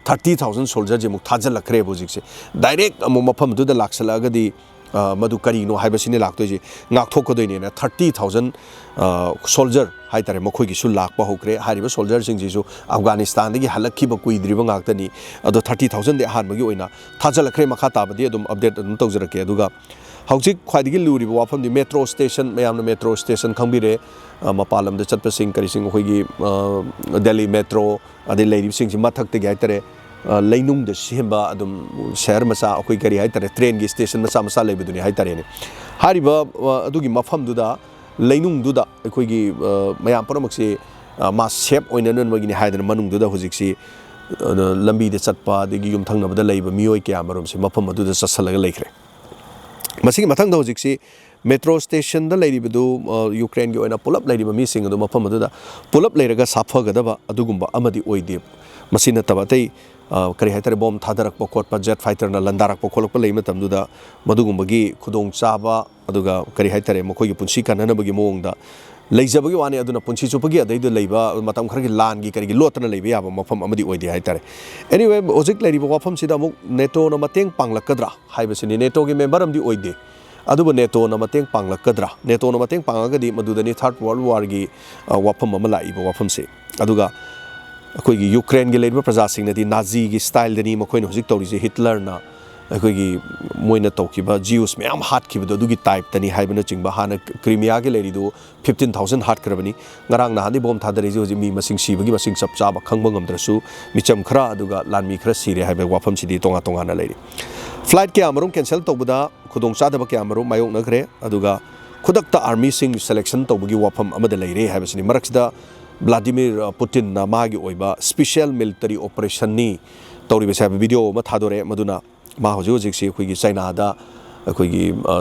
ꯊꯥꯔꯇꯤ ꯊꯥꯎꯖꯟ ꯁꯣꯜꯖꯔꯁꯦ ꯑꯃꯨꯛ ꯊꯥꯖꯤꯜꯂꯛꯈ꯭ꯔꯦꯕ ꯍꯧꯖꯤꯛꯁꯦ꯫ ꯗꯥꯏꯔꯦꯛ ꯑꯃꯨꯛ ꯃꯐꯝꯗꯨꯗ ꯂꯥꯛꯁꯜꯂꯛꯑꯒꯗꯤ, ꯑ, ꯃꯗꯨ ꯀꯔꯤꯅꯣ ꯍꯥꯏꯕꯁꯤꯅꯦ ꯂꯥꯛꯇꯣꯏꯁꯦ꯫ ꯉꯥꯛꯊꯣꯛꯀꯗꯣꯏꯅꯦꯅ ꯊꯥꯔꯇꯤ ꯊꯥꯎꯖꯟ, ꯑ, ꯁꯣꯜꯖꯔ ꯍꯥꯏꯇꯥꯔꯦ, ꯃꯈꯣꯏꯒꯤꯁꯨ ꯂꯥꯛꯄ ꯍꯧꯈ꯭ꯔꯦ꯫ ꯍꯥꯏꯔꯤꯕ ꯁꯣꯜꯖꯔꯁꯤꯡꯁꯤꯁꯨ ꯑꯐꯒꯥꯅꯤꯁꯇꯥꯟꯗꯒꯤ ꯍꯜꯂꯛꯈꯤꯕ ꯀꯨꯏꯗ꯭ꯔꯤꯕ ꯉꯥꯛꯇꯅꯤ꯫ ꯑꯗꯣ ꯊꯥꯔꯇꯤ ꯊꯥꯎꯖꯟꯗꯤ ꯑꯍꯥꯟꯕꯒꯤ ꯑꯣꯏꯅ ꯊꯥꯖꯤꯜꯂꯛꯈ꯭ꯔꯦ꯫ ꯃꯈꯥ ꯇꯥꯕꯗꯤ ꯑꯗꯨꯝ ꯑꯞꯗꯦꯠ ꯑꯗꯨꯝ ꯇꯧꯖꯔꯛꯀꯦ꯫ ꯑꯗꯨꯒ ꯍꯧꯖꯤꯛ ꯈ꯭ꯋꯥꯏꯗꯒꯤ ꯂꯨꯔꯤꯕ ꯋꯥꯐꯝꯗꯤ ꯃꯦꯇ꯭ꯔꯣ ꯁ꯭ꯇꯦꯁꯟ, ꯃꯌꯥꯝꯅ ꯃꯦꯇ꯭ꯔꯣ ꯁ꯭ꯇꯦꯁꯟ ꯈꯪꯕꯤꯔꯦ꯫ ꯑ, ꯃꯄꯥꯟ ꯂꯝꯗ ꯆꯠꯄꯁꯤꯡ ꯀꯔꯤꯁꯤꯡ ꯑꯩꯈꯣꯏꯒꯤ, ꯑ, ꯗꯦꯜꯂꯤ ꯃꯦꯇ꯭ꯔꯣ, ꯑꯗꯩ ꯂꯩꯔꯤꯕꯁꯤꯡꯁꯤ ꯃꯊꯛꯇꯒꯤ ꯍꯥꯏꯇꯥꯔꯦ, ꯑ, ꯂꯩꯅꯨꯡꯗ ꯁꯦꯝꯕ ꯑꯗꯨꯝ ꯁꯍꯔ ꯃꯆꯥ, ꯑꯩꯈꯣꯏ ꯀꯔꯤ ꯍꯥꯏꯇꯥꯔꯦ, ꯇ꯭ꯔꯦꯟꯒꯤ ꯁ꯭ꯇꯦꯁꯟ ꯃꯆꯥ ꯃꯆꯥ ꯂꯩꯕꯗꯨꯅꯤ ꯍꯥꯏꯇꯥꯔꯦꯅꯦ꯫ ꯍꯥꯏꯔꯤꯕ, ꯑ, ꯑꯗꯨꯒꯤ ꯃꯐꯝꯗꯨꯗ, ꯂꯩꯅꯨꯡꯗꯨꯗ ꯑꯩꯈꯣꯏꯒꯤ, ꯑ, ꯃꯌꯥꯝ ꯄꯨꯝꯅꯃꯛꯁꯤ, ꯑ, ꯃꯥ ꯁꯦꯞ ꯑꯣꯏꯅꯅꯕꯒꯤꯅꯤ ꯍꯥꯏꯗꯅ ꯃꯅꯨꯡꯗꯨꯗ ꯍꯧꯖꯤꯛꯁꯤ, ꯑ, ꯂꯝꯕꯤꯗ ꯆꯠꯄ ꯑꯗꯒꯤ ꯌꯨꯝꯊꯪꯅꯕꯗ ꯂꯩꯕ ꯃꯤꯑꯣꯏ ꯀꯌꯥ ꯃꯔꯨꯝꯁꯦ ꯃꯐꯝ ꯑꯗꯨꯗ ꯆꯠꯁꯜꯂꯒ ꯂꯩꯈ꯭ꯔꯦ꯫ ꯃꯁꯤꯒꯤ ꯃꯊꯪꯗ ꯍꯧꯖꯤꯛꯁꯤ ꯃꯦꯇ꯭ꯔꯣ ꯁ꯭ꯇꯦꯁꯟꯗ ꯂꯩꯔꯤꯕꯗꯨ, ꯑ, ꯌꯨꯀ꯭ꯔꯦꯟꯒꯤ ꯑꯣꯏꯅ ꯄꯨꯂꯞ ꯂꯩꯔꯤꯕ ꯃꯤꯁꯤꯡ ꯑꯗꯨ ꯃꯐꯝ ꯑꯗꯨꯗ ꯄꯨꯂꯞ ꯂꯩꯔꯒ ꯁꯥꯐꯒꯗꯕ ꯑꯗꯨꯒꯨꯝꯕ ꯑꯃꯗꯤ ꯑꯣꯏꯗꯦ꯫ ꯃꯁꯤ ꯅꯠꯇꯕ ꯑꯇꯩ, ꯑ, ꯀꯔꯤ ꯍꯥꯏꯇꯥꯔꯦ, ꯕꯣꯝ ꯊꯥꯗꯔꯛꯄ ꯈꯣꯠꯄ, ꯖꯦꯠ ꯐꯥꯏꯇꯔꯅ ꯂꯥꯟꯗꯥꯔꯛꯄ ꯈꯣꯠꯂꯛꯄ ꯂꯩꯕ ꯃꯇꯝꯗꯨꯗ ꯃꯗꯨꯒꯨꯝꯕꯒꯤ ꯈꯨꯗꯣꯡꯆꯥꯕ, ꯑꯗꯨꯒ ꯀꯔꯤ ꯍꯥꯏꯇꯥꯔꯦ, ꯃꯈꯣꯏꯒꯤ ꯄꯨꯟꯁꯤ ꯀꯟꯅꯅꯕꯒꯤ ꯃꯑꯣꯡꯗ ꯂꯩꯖꯕꯒꯤ ꯋꯥꯅꯤ꯫ ꯑꯗꯨꯅ ꯄꯨꯟꯁꯤ ꯆꯨꯞꯄꯒꯤ ꯑꯗꯩꯗ ꯂꯩꯕ, ꯃꯇꯝ ꯈꯔꯒꯤ ꯂꯥꯟꯒꯤ ꯀꯔꯤꯒꯤ ꯂꯣꯠꯇꯅ ꯂꯩꯕ ꯌꯥꯕ ꯃꯐꯝ ꯑꯃꯗꯤ ꯑꯣꯏꯗꯦ ꯍꯥꯏꯇꯥꯔꯦ꯫ Anyway, ꯍꯧꯖꯤꯛ ꯂꯩꯔꯤꯕ ꯋꯥꯐꯝꯁꯤꯗ ꯑꯃꯨꯛ ꯅꯦꯇꯣꯅ ꯃꯇꯦꯡ ꯄꯥꯡꯂꯛꯀꯗ꯭ꯔꯥ ꯍꯥꯏꯕꯁꯤꯅꯤ꯫ ꯅꯦꯇꯣꯒꯤ ꯃꯦꯝꯕꯔ ꯑꯃꯗꯤ ꯑꯣꯏꯗꯦ, ꯑꯗꯨꯕꯨ ꯅꯦꯇꯣꯅ ꯃꯇꯦꯡ ꯄꯥꯡꯂꯛꯀꯗ꯭ꯔꯥ? ꯅꯦꯇꯣꯅ ꯃꯇꯦꯡ ꯄꯥꯡꯉꯒꯗꯤ ꯃꯗꯨꯗꯅꯤ ꯊꯥꯔꯠ ꯋꯥꯔꯜ ꯋꯥꯔꯒꯤ, ꯑ, ꯋꯥꯐꯝ ꯑꯃ ꯂꯥꯛꯏꯕ ꯋꯥꯐꯝꯁꯦ꯫ ꯑꯗꯨꯒ ꯑꯩꯈꯣꯏꯒꯤ ꯌꯨꯀ꯭ꯔꯦꯟꯒꯤ ꯂꯩꯔꯤꯕ ꯄ꯭ꯔꯖꯥꯁꯤꯡꯅꯗꯤ ꯅꯥꯖꯤꯒꯤ ꯁ꯭ꯇꯥꯏꯜꯗꯅꯤ ꯃꯈꯣꯏꯅ ꯍꯧꯖꯤꯛ ꯇꯧꯔꯤꯁꯦ, ꯍꯤꯠꯂꯔꯅ ꯑꯩꯈꯣꯏꯒꯤ ꯃꯣꯏꯅ ꯇꯧꯈꯤꯕ ꯖꯤꯎꯁ ꯃꯌꯥꯝ ꯍꯥꯠꯈꯤꯕꯗꯣ ꯑꯗꯨꯒꯤ ꯇꯥꯏꯞꯇꯅꯤ ꯍꯥꯏꯕꯅꯆꯤꯡꯕ꯫ ꯍꯥꯟꯅ ꯀ꯭ꯔꯤꯃꯤꯌꯥꯒꯤ ꯂꯩꯔꯤꯗꯨ fifteen thousand ꯍꯥꯠꯈ꯭ꯔꯕꯅꯤ꯫ ꯉꯔꯥꯡ ꯅꯍꯥꯟꯗꯤ ꯕꯣꯝ ꯊꯥꯗꯔꯛꯏꯁꯦ ꯍꯧꯖꯤꯛ ꯃꯤ ꯃꯁꯤꯡ ꯁꯤꯕꯒꯤ ꯃꯁꯤꯡ ꯆꯞ ꯆꯥꯕ ꯈꯪꯕ ꯉꯝꯗ꯭ꯔꯁꯨ ꯃꯤꯆꯝ ꯈꯔ ꯑꯗꯨꯒ ꯂꯥꯟꯃꯤ ꯈꯔ ꯁꯤꯔꯦ ꯍꯥꯏꯕ ꯋꯥꯐꯝꯁꯤꯗꯤ ꯇꯣꯉꯥꯟ ꯇꯣꯉꯥꯟꯅ ꯂꯩꯔꯤ꯫ ꯐ꯭ꯂꯥꯏꯠ ꯀꯌꯥ ꯃꯔꯨꯝ ꯀꯦꯟꯁꯦꯜ ꯇꯧꯕꯗ ꯈꯨꯗꯣꯡꯆꯥꯗꯕ ꯀꯌꯥ ꯃꯔꯨꯝ ꯃꯥꯌꯣꯛꯅꯈ꯭ꯔꯦ꯫ ꯑꯗꯨꯒ ꯈꯨꯗꯛꯇ ꯑꯥꯔꯃꯤꯁꯤꯡ ꯁꯦꯂꯦꯛꯁꯟ ꯇꯧꯕꯒꯤ ꯋꯥꯐꯝ ꯑꯃꯗ ꯂꯩꯔꯦ ꯍꯥꯏꯕꯁꯤꯅꯤ꯫ ꯃꯔꯛꯁꯤꯗ ꯕ꯭ꯂꯥꯗꯤꯃꯤꯔ, ꯑ, ꯄꯨꯇꯤꯟꯅ ꯃꯥꯒꯤ ꯑꯣꯏꯕ ꯁ꯭ꯄꯤꯁꯦꯜ ꯃꯤꯂꯤꯇꯔꯤ ꯑꯣꯄꯔꯦꯁꯟꯅꯤ ꯇꯧꯔꯤꯕꯁꯦ ꯍꯥꯏꯕ ꯚꯤꯗꯤꯑꯣ ꯑꯃ ꯊꯥꯗꯣꯔꯛꯑꯦ꯫ ꯃꯗꯨꯅ ꯃꯥ ꯍꯧꯖꯤꯛ ꯍꯧꯖꯤꯛꯁꯤ ꯑꯩꯈꯣꯏꯒꯤ ꯆꯥꯏꯅꯥꯗ ꯑꯩꯈꯣꯏꯒꯤ, ꯑ,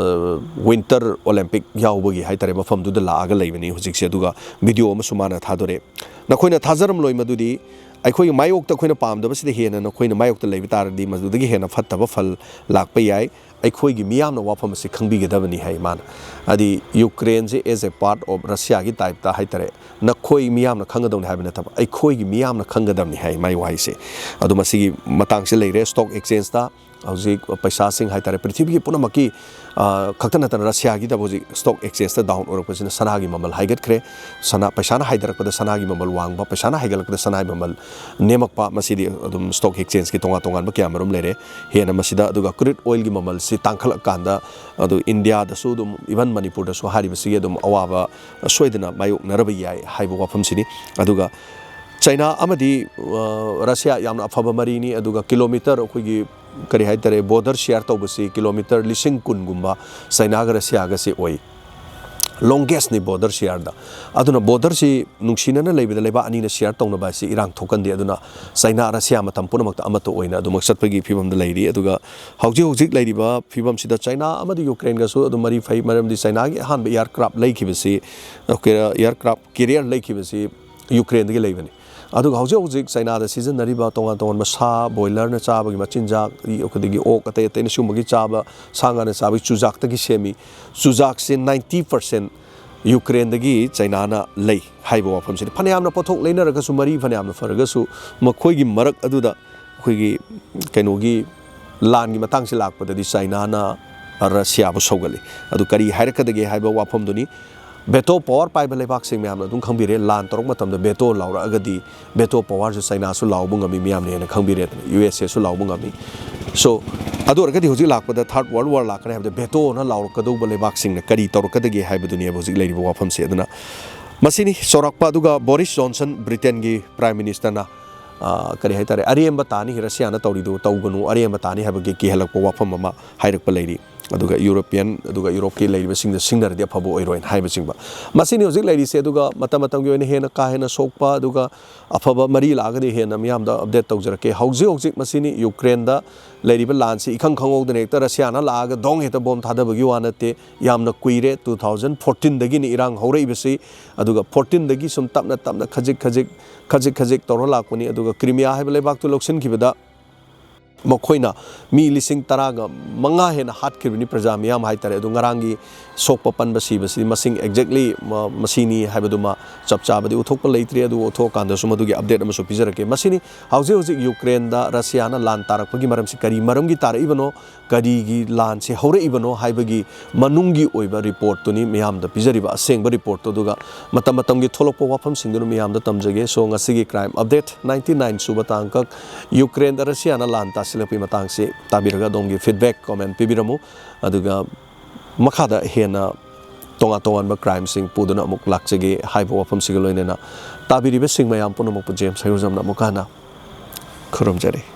ꯋꯤꯟꯇꯔ ꯑꯣꯂꯦꯝꯄꯤꯛ ꯌꯥꯎꯕꯒꯤ ꯍꯥꯏꯇꯥꯔꯦ, ꯃꯐꯝꯗꯨꯗ ꯂꯥꯛꯑꯒ ꯂꯩꯕꯅꯤ ꯍꯧꯖꯤꯛꯁꯦ꯫ ꯑꯗꯨꯒ ꯚꯤꯗꯤꯑꯣ ꯑꯃꯁꯨ ꯃꯥꯅ ꯊꯥꯗꯣꯔꯛꯑꯦ꯫ ꯅꯈꯣꯏꯅ ꯊꯥꯖꯔꯝꯂꯣꯏ ꯃꯗꯨꯗꯤ ꯑꯩꯈꯣꯏꯒꯤ ꯃꯥꯌꯣꯛꯇ ꯑꯩꯈꯣꯏꯅ ꯄꯥꯝꯗꯕꯁꯤꯗ ꯍꯦꯟꯅ ꯅꯈꯣꯏꯅ ꯃꯥꯌꯣꯛꯇ ꯂꯩꯕ ꯇꯥꯔꯗꯤ ꯃꯗꯨꯗꯒꯤ ꯍꯦꯟꯅ ꯐꯠꯇꯕ ꯐꯜ ꯂꯥꯛꯄ ꯌꯥꯏ꯫ ꯑꯩꯈꯣꯏꯒꯤ ꯃꯤꯌꯥꯝꯅ ꯋꯥꯐꯝ ꯑꯁꯤ ꯈꯪꯕꯤꯒꯗꯕꯅꯤ ꯍꯥꯏ ꯃꯥꯅ꯫ ꯍꯥꯏꯗꯤ ꯌꯨꯀ꯭ꯔꯦꯟꯁꯦ as a part of ꯔꯁꯤꯌꯥꯒꯤ ꯇꯥꯏꯞꯇ ꯍꯥꯏꯇꯥꯔꯦ, ꯅꯈꯣꯏ ꯃꯤꯌꯥꯝꯅ ꯈꯪꯒꯗꯕꯅꯤ ꯍꯥꯏꯕ ꯅꯠꯇꯕ, ꯑꯩꯈꯣꯏꯒꯤ ꯃꯤꯌꯥꯝꯅ ꯈꯪꯒꯗꯕꯅꯤ ꯍꯥꯏ ꯃꯥꯏ ꯋꯥꯍꯩꯁꯦ꯫ ꯑꯗꯣ ꯃꯁꯤꯒꯤ ꯃꯇꯥꯡꯁꯦ ꯂꯩꯔꯦ ꯁ꯭ꯇꯣꯛ ꯑꯦꯛꯁꯆꯦꯟꯖꯇ ꯍꯧꯖꯤꯛ ꯄꯩꯁꯥꯁꯤꯡ ꯍꯥꯏꯇꯥꯔꯦ, ꯄ꯭ꯔꯤꯊꯤꯕꯤꯒꯤ ꯄꯨꯝꯅꯃꯛꯀꯤ, ꯑ, ꯈꯛꯇ ꯅꯠꯇꯅ ꯔꯁꯤꯌꯥꯒꯤꯗꯕꯨ ꯍꯧꯖꯤꯛ ꯁ꯭ꯇꯣꯛ ꯑꯦꯛꯁꯆꯦꯟꯖꯇ ꯗꯥꯎꯟ ꯑꯣꯏꯔꯛꯄꯁꯤꯅ ꯁꯅꯥꯒꯤ ꯃꯃꯜ ꯍꯥꯏꯒꯠꯈ꯭ꯔꯦ꯫ ꯁꯅꯥ, ꯄꯩꯁꯥꯅ ꯍꯥꯏꯊꯔꯛꯄꯗ ꯁꯅꯥꯒꯤ ꯃꯃꯜ ꯋꯥꯡꯕ, ꯄꯩꯁꯥꯅ ꯍꯥꯏꯒꯠꯂꯛꯄꯗ ꯁꯅꯥꯒꯤ ꯃꯃꯜ ꯅꯦꯝꯃꯛꯄ, ꯃꯁꯤꯗꯤ ꯑꯗꯨꯝ ꯁ꯭ꯇꯣꯛ ꯑꯦꯛꯁꯆꯦꯟꯖꯀꯤ ꯇꯣꯉꯥꯟ ꯇꯣꯉꯥꯟꯕ ꯀꯌꯥ ꯃꯔꯨꯝ ꯂꯩꯔꯦ꯫ ꯍꯦꯟꯅ ꯃꯁꯤꯗ, ꯑꯗꯨꯒ ꯀ꯭ꯔꯨꯗ ꯑꯣꯏꯜꯒꯤ ꯃꯃꯜꯁꯤ ꯇꯥꯡꯈꯠꯂꯛꯀꯥꯟꯗ, ꯑꯗꯨ ꯏꯟꯗꯤꯌꯥꯗꯁꯨ ꯑꯗꯨꯝ, ꯏꯚꯟ ꯃꯅꯤꯄꯨꯔꯗꯁꯨ ꯍꯥꯏꯔꯤꯕꯁꯤꯒꯤ ꯑꯗꯨꯝ ꯑꯋꯥꯕ ꯁꯣꯏꯗꯅ ꯃꯥꯌꯣꯛꯅꯔꯕ ꯌꯥꯏ ꯍꯥꯏꯕ ꯋꯥꯐꯝꯁꯤꯅꯤ꯫ ꯑꯗꯨꯒ ꯆꯩꯅꯥ ꯑꯃꯗꯤ, ꯑ, ꯔꯁꯤꯌꯥ ꯌꯥꯝꯅ ꯑꯐꯕ ꯃꯔꯤꯅꯤ, ꯑꯗꯨꯒ ꯀꯤꯂꯣꯃꯤꯇꯔ ꯑꯩꯈꯣꯏꯒꯤ, ꯀꯔꯤ ꯍꯥꯏꯇꯥꯔꯦ, ꯕꯣꯔꯗꯔ ꯁꯤꯌꯥꯔ ꯇꯧꯕꯁꯤ ꯀꯤꯂꯣꯃꯤꯇꯔ ꯂꯤꯁꯤꯡ ꯀꯨꯟꯒꯨꯝꯕ ꯆꯩꯅꯥꯒ ꯔꯁꯤꯌꯥꯒꯁꯦ ꯑꯣꯏ꯫ ꯂꯣꯡꯒꯦꯁꯅꯤ ꯕꯣꯔꯗꯔ ꯁꯤꯌꯥꯔꯗ꯫ ꯑꯗꯨꯅ ꯕꯣꯔꯗꯔꯁꯤ ꯅꯨꯡꯁꯤꯅꯅ ꯂꯩꯕꯗ ꯂꯩꯕꯥꯛ ꯑꯅꯤꯅ ꯁꯤꯌꯥꯔ ꯇꯧꯅꯕ ꯍꯥꯏꯁꯤ ꯏꯔꯥꯡ ꯊꯣꯛꯀꯟꯗꯦ꯫ ꯑꯗꯨꯅ ꯆꯩꯅꯥ, ꯔꯁꯤꯌꯥ ꯃꯇꯝ ꯄꯨꯝꯅꯃꯛꯇ ꯑꯃꯠꯇ ꯑꯣꯏꯅ ꯑꯗꯨꯃꯛ ꯆꯠꯄꯒꯤ ꯐꯤꯕꯝꯗ ꯂꯩꯔꯤ꯫ ꯑꯗꯨꯒ ꯍꯧꯖꯤꯛ ꯍꯧꯖꯤꯛ ꯂꯩꯔꯤꯕ ꯐꯤꯕꯝꯁꯤꯗ ꯆꯩꯅꯥ ꯑꯃꯗꯤ ꯌꯨꯀ꯭ꯔꯦꯟꯒꯁꯨ ꯑꯗꯨꯝ ꯃꯔꯤ ꯐꯩ, ꯃꯔꯝꯗꯤ ꯆꯩꯅꯥꯒꯤ ꯑꯍꯥꯟꯕ ꯑꯦꯌꯥꯔꯀ꯭ꯔꯥꯐ ꯂꯩꯈꯤꯕꯁꯤ, ꯑꯦꯌꯥꯔꯀ꯭ꯔꯥꯐ ꯀꯦꯔꯤꯌꯔ ꯂꯩꯈꯤꯕꯁꯤ ꯌꯨꯀ꯭ꯔꯦꯟꯗꯒꯤ ꯂꯩꯕꯅꯤ꯫ ꯑꯗꯨꯒ ꯍꯧꯖꯤꯛ ꯍꯧꯖꯤꯛ ꯆꯩꯅꯥꯗ ꯁꯤꯖꯤꯟꯅꯔꯤꯕ ꯇꯣꯉꯥꯟ ꯇꯣꯉꯥꯟꯕ ꯁꯥ, ꯕꯣꯏꯂꯔꯅ ꯆꯥꯕꯒꯤ ꯃꯆꯤꯟꯖꯥꯛ, ꯑꯗꯒꯤ ꯑꯣꯛ, ꯑꯇꯩ ꯑꯇꯩꯅ ꯁꯤꯒꯨꯝꯕꯒꯤ ꯆꯥꯕ, ꯁꯥ ꯉꯥꯅ ꯆꯥꯕꯒꯤ ꯆꯨꯖꯥꯛꯇꯒꯤ ꯁꯦꯝꯃꯤ꯫ ꯆꯨꯖꯥꯛꯁꯦ ꯅꯥꯏꯟꯇꯤ ꯄꯥꯔꯁꯦꯟ ꯌꯨꯀ꯭ꯔꯦꯟꯗꯒꯤ ꯆꯩꯅꯥꯅ ꯂꯩ ꯍꯥꯏꯕ ꯋꯥꯐꯝꯁꯤꯅꯤ꯫ ꯐꯅꯌꯥꯝꯅ ꯄꯣꯠꯊꯣꯛ ꯂꯩꯅꯔꯒꯁꯨ, ꯃꯔꯤ ꯐꯅꯌꯥꯝꯅ ꯐꯔꯒꯁꯨ, ꯃꯈꯣꯏꯒꯤ ꯃꯔꯛ ꯑꯗꯨꯗ ꯑꯩꯈꯣꯏꯒꯤ ꯀꯩꯅꯣꯒꯤ ꯂꯥꯟꯒꯤ ꯃꯇꯥꯡꯁꯤ ꯂꯥꯛꯄꯗꯗꯤ ꯆꯩꯅꯥꯅ ꯔꯁꯤꯌꯥꯕꯨ ꯁꯧꯒꯠꯂꯤ꯫ ꯑꯗꯨ ꯀꯔꯤ ꯍꯥꯏꯔꯛꯀꯗꯒꯦ ꯍꯥꯏꯕ ꯋꯥꯐꯝꯗꯨꯅꯤ꯫ ꯚꯦꯇꯣ ꯄꯋꯥꯔ ꯄꯥꯏꯕ ꯂꯩꯕꯥꯛꯁꯤꯡ ꯃꯌꯥꯝꯅ ꯑꯗꯨꯝ ꯈꯪꯕꯤꯔꯦ, ꯂꯥꯟ ꯇꯧꯔꯛꯄ ꯃꯇꯝꯗ ꯚꯦꯇꯣ ꯂꯥꯎꯔꯛꯑꯒꯗꯤ, ꯚꯦꯇꯣ ꯄꯋꯥꯔꯁꯨ ꯆꯩꯅꯥꯁꯨ ꯂꯥꯎꯕ ꯉꯝꯃꯤ, ꯃꯤꯌꯥꯝꯅ ꯍꯦꯟꯅ ꯈꯪꯕꯤꯔꯦꯗꯅ, ꯌꯨ ꯑꯦꯁ ꯑꯦꯁꯨ ꯂꯥꯎꯕ ꯉꯝꯃꯤ꯫ ꯁꯣ, ꯑꯗꯨ ꯑꯣꯏꯔꯒꯗꯤ ꯍꯧꯖꯤꯛ ꯂꯥꯛꯄꯗ ꯊꯥꯔꯠ ꯋꯥꯔꯜ ꯋꯥꯔ ꯂꯥꯛꯀꯅꯤ ꯍꯥꯏꯕꯗ ꯚꯦꯇꯣꯅ ꯂꯥꯎꯔꯛꯀꯗꯧꯕ ꯂꯩꯕꯥꯛꯁꯤꯡꯅ ꯀꯔꯤ ꯇꯧꯔꯛꯀꯗꯒꯦ ꯍꯥꯏꯕꯗꯨꯅꯦꯕ ꯍꯧꯖꯤꯛ ꯂꯩꯔꯤꯕ ꯋꯥꯐꯝꯁꯦ꯫ ꯑꯗꯨꯅ ꯃꯁꯤꯅꯤ ꯆꯥꯎꯔꯥꯛꯄ꯫ ꯑꯗꯨꯒ ꯕꯣꯔꯤꯁ ꯖꯣꯟꯁꯟ, ꯕ꯭ꯔꯤꯇꯦꯟꯒꯤ ꯄ꯭ꯔꯥꯏꯝ ꯃꯤꯅꯤꯁꯇꯔꯅ, ꯑ, ꯀꯔꯤ ꯍꯥꯏꯇꯥꯔꯦ, ꯑꯔꯦꯝꯕ ꯇꯥꯅꯤ, ꯔꯁꯤꯌꯥꯅ ꯇꯧꯔꯤꯗꯨ ꯇꯧꯒꯅꯨ, ꯑꯔꯦꯝꯕ ꯇꯥꯅꯤ ꯍꯥꯏꯕꯒꯤ ꯀꯤꯍꯜꯂꯛꯄ ꯋꯥꯐꯝ ꯑꯃ ꯍꯥꯏꯔꯛꯄ ꯂꯩꯔꯤ꯫ ꯑꯗꯨꯒ ꯌꯨꯔꯣꯄꯤꯌꯟ, ꯑꯗꯨꯒ ꯌꯨꯔꯣꯞꯀꯤ ꯂꯩꯔꯤꯕꯁꯤꯡꯗ ꯁꯤꯡꯅꯔꯗꯤ ꯑꯐꯕ ꯑꯣꯏꯔꯣꯏꯅ ꯍꯥꯏꯕꯆꯤꯡꯕ꯫ ꯃꯁꯤꯅꯤ ꯍꯧꯖꯤꯛ ꯂꯩꯔꯤꯁꯦ꯫ ꯑꯗꯨꯒ ꯃꯇꯝ ꯃꯇꯝꯒꯤ ꯑꯣꯏꯅ ꯍꯦꯟꯅ ꯀꯥ ꯍꯦꯟꯅ ꯁꯣꯛꯄ, ꯑꯗꯨꯒ ꯑꯐꯕ ꯃꯔꯤ ꯂꯥꯛꯑꯒꯗꯤ ꯍꯦꯟꯅ ꯃꯤꯌꯥꯝꯗ ꯑꯞꯗꯦꯠ ꯇꯧꯖꯔꯛꯀꯦ꯫ ꯍꯧꯖꯤꯛ ꯍꯧꯖꯤꯛ ꯃꯁꯤꯅꯤ ꯌꯨꯀ꯭ꯔꯦꯟꯗ ꯂꯩꯔꯤꯕ ꯂꯥꯟꯁꯤ ꯏꯈꯪ ꯈꯪꯍꯧꯗꯅ ꯍꯦꯛꯇ ꯔꯁꯤꯌꯥꯅ ꯂꯥꯛꯑꯒ ꯗꯣꯡ ꯍꯦꯛꯇ ꯕꯣꯝ ꯊꯥꯗꯕꯒꯤ ꯋꯥ ꯅꯠꯇꯦ꯫ ꯌꯥꯝꯅ ꯀꯨꯏꯔꯦ, ꯇꯨ ꯊꯥꯎꯖꯟ ꯐꯣꯔꯇꯤꯟꯗꯒꯤꯅꯤ ꯏꯔꯥꯡ ꯍꯧꯔꯛꯏꯕꯁꯤ꯫ ꯑꯗꯨꯒ ꯐꯣꯔꯇꯤꯟꯗꯒꯤ ꯁꯨꯝ ꯇꯞꯅ ꯇꯞꯅ ꯈꯖꯤꯛ ꯈꯖꯤꯛ, ꯈꯖꯤꯛ ꯈꯖꯤꯛ ꯇꯧꯔ ꯂꯥꯛꯄꯅꯤ꯫ ꯑꯗꯨꯒ ꯀ꯭ꯔꯤꯃꯤꯌꯥ ꯍꯥꯏꯕ ꯂꯩꯕꯥꯛꯇꯨ ꯂꯧꯁꯤꯟꯈꯤꯕꯗ ꯃꯈꯣꯏꯅ ꯃꯤ ꯂꯤꯁꯤꯡ ꯇꯔꯥꯒ ꯃꯉꯥ ꯍꯦꯟꯅ ꯍꯥꯠꯈꯤꯕꯅꯤ, ꯄ꯭ꯔꯖꯥ ꯃꯤꯌꯥꯝ ꯍꯥꯏꯇꯥꯔꯦ꯫ ꯑꯗꯨ ꯉꯔꯥꯡꯒꯤ ꯁꯣꯛꯄ ꯄꯟꯕ ꯁꯤꯕꯁꯤ ꯃꯁꯤꯡ ꯑꯦꯛꯖꯦꯛꯂꯤ ꯃ-, ꯃꯁꯤꯅꯤ ꯍꯥꯏꯕꯗꯨꯃ ꯆꯞ ꯆꯥꯕꯗꯤ ꯎꯠꯊꯣꯛꯄ ꯂꯩꯇ꯭ꯔꯤ꯫ ꯑꯗꯨ ꯎꯠꯊꯣꯛꯑꯀꯥꯟꯗꯁꯨ ꯃꯗꯨꯒꯤ ꯑꯞꯗꯦꯠ ꯑꯃꯁꯨ ꯄꯤꯖꯔꯛꯀꯦ꯫ ꯃꯁꯤꯅꯤ ꯍꯧꯖꯤꯛ ꯍꯧꯖꯤꯛ ꯌꯨꯀ꯭ꯔꯦꯟꯗ ꯔꯁꯤꯌꯥꯅ ꯂꯥꯟ ꯇꯥꯔꯛꯄꯒꯤ ꯃꯔꯝꯁꯤ ꯀꯔꯤ ꯃꯔꯝꯒꯤ ꯇꯥꯔꯛꯏꯕꯅꯣ, ꯀꯔꯤꯒꯤ ꯂꯥꯟꯁꯤ ꯍꯧꯔꯛꯏꯕꯅꯣ ꯍꯥꯏꯕꯒꯤ ꯃꯅꯨꯡꯒꯤ ꯑꯣꯏꯕ ꯔꯤꯄꯣꯔꯠꯇꯨꯅꯤ ꯃꯤꯌꯥꯝꯗ ꯄꯤꯖꯔꯤꯕ, ꯑꯁꯦꯡꯕ ꯔꯤꯄꯣꯔꯠꯇꯨ꯫ ꯑꯗꯨꯒ ꯃꯇꯝ ꯃꯇꯝꯒꯤ ꯊꯣꯛꯂꯛꯄ ꯋꯥꯐꯝꯁꯤꯡꯗꯨꯅ ꯃꯤꯌꯥꯝꯗ ꯇꯝꯖꯒꯦ꯫ ꯁꯣ, ꯉꯁꯤꯒꯤ ꯀ꯭ꯔꯥꯏꯝ ꯑꯞꯗꯦꯠ ꯅꯥꯏꯟꯇꯤ ꯅꯥꯏꯟ ꯁꯨꯕ ꯇꯥꯡꯀꯛ, ꯌꯨꯀ꯭ꯔꯦꯟꯗ ꯔꯁꯤꯌꯥꯅ ꯂꯥꯟ ꯇꯥꯁꯤꯜꯂꯛꯄꯒꯤ ꯃꯇꯥꯡꯁꯤ ꯇꯥꯕꯤꯔꯒ ꯑꯗꯣꯝꯒꯤ ꯐꯤꯗꯕꯦꯛ ꯀꯣꯃꯦꯟ ꯄꯤꯕꯤꯔꯝꯃꯨ꯫ ꯑꯗꯨꯒ ꯃꯈꯥꯗ ꯍꯦꯟꯅ ꯇꯣꯉꯥꯟ ꯇꯣꯉꯥꯟꯕ crimeꯁꯤꯡ ꯄꯨꯗꯨꯅ ꯑꯃꯨꯛ ꯂꯥꯛꯆꯒꯦ ꯍꯥꯏꯕ ꯋꯥꯐꯝꯁꯤꯒ ꯂꯣꯏꯅꯅ ꯇꯥꯕꯤꯔꯤꯕꯁꯤꯡ ꯃꯌꯥꯝ ꯄꯨꯝꯅꯃꯛꯄꯨ ꯖꯦꯝꯁ ꯍꯩꯔꯨꯖꯝꯅ ꯑꯃꯨꯛꯀ ꯍꯟꯅ ꯈꯨꯔꯨꯝꯖꯔꯤ꯫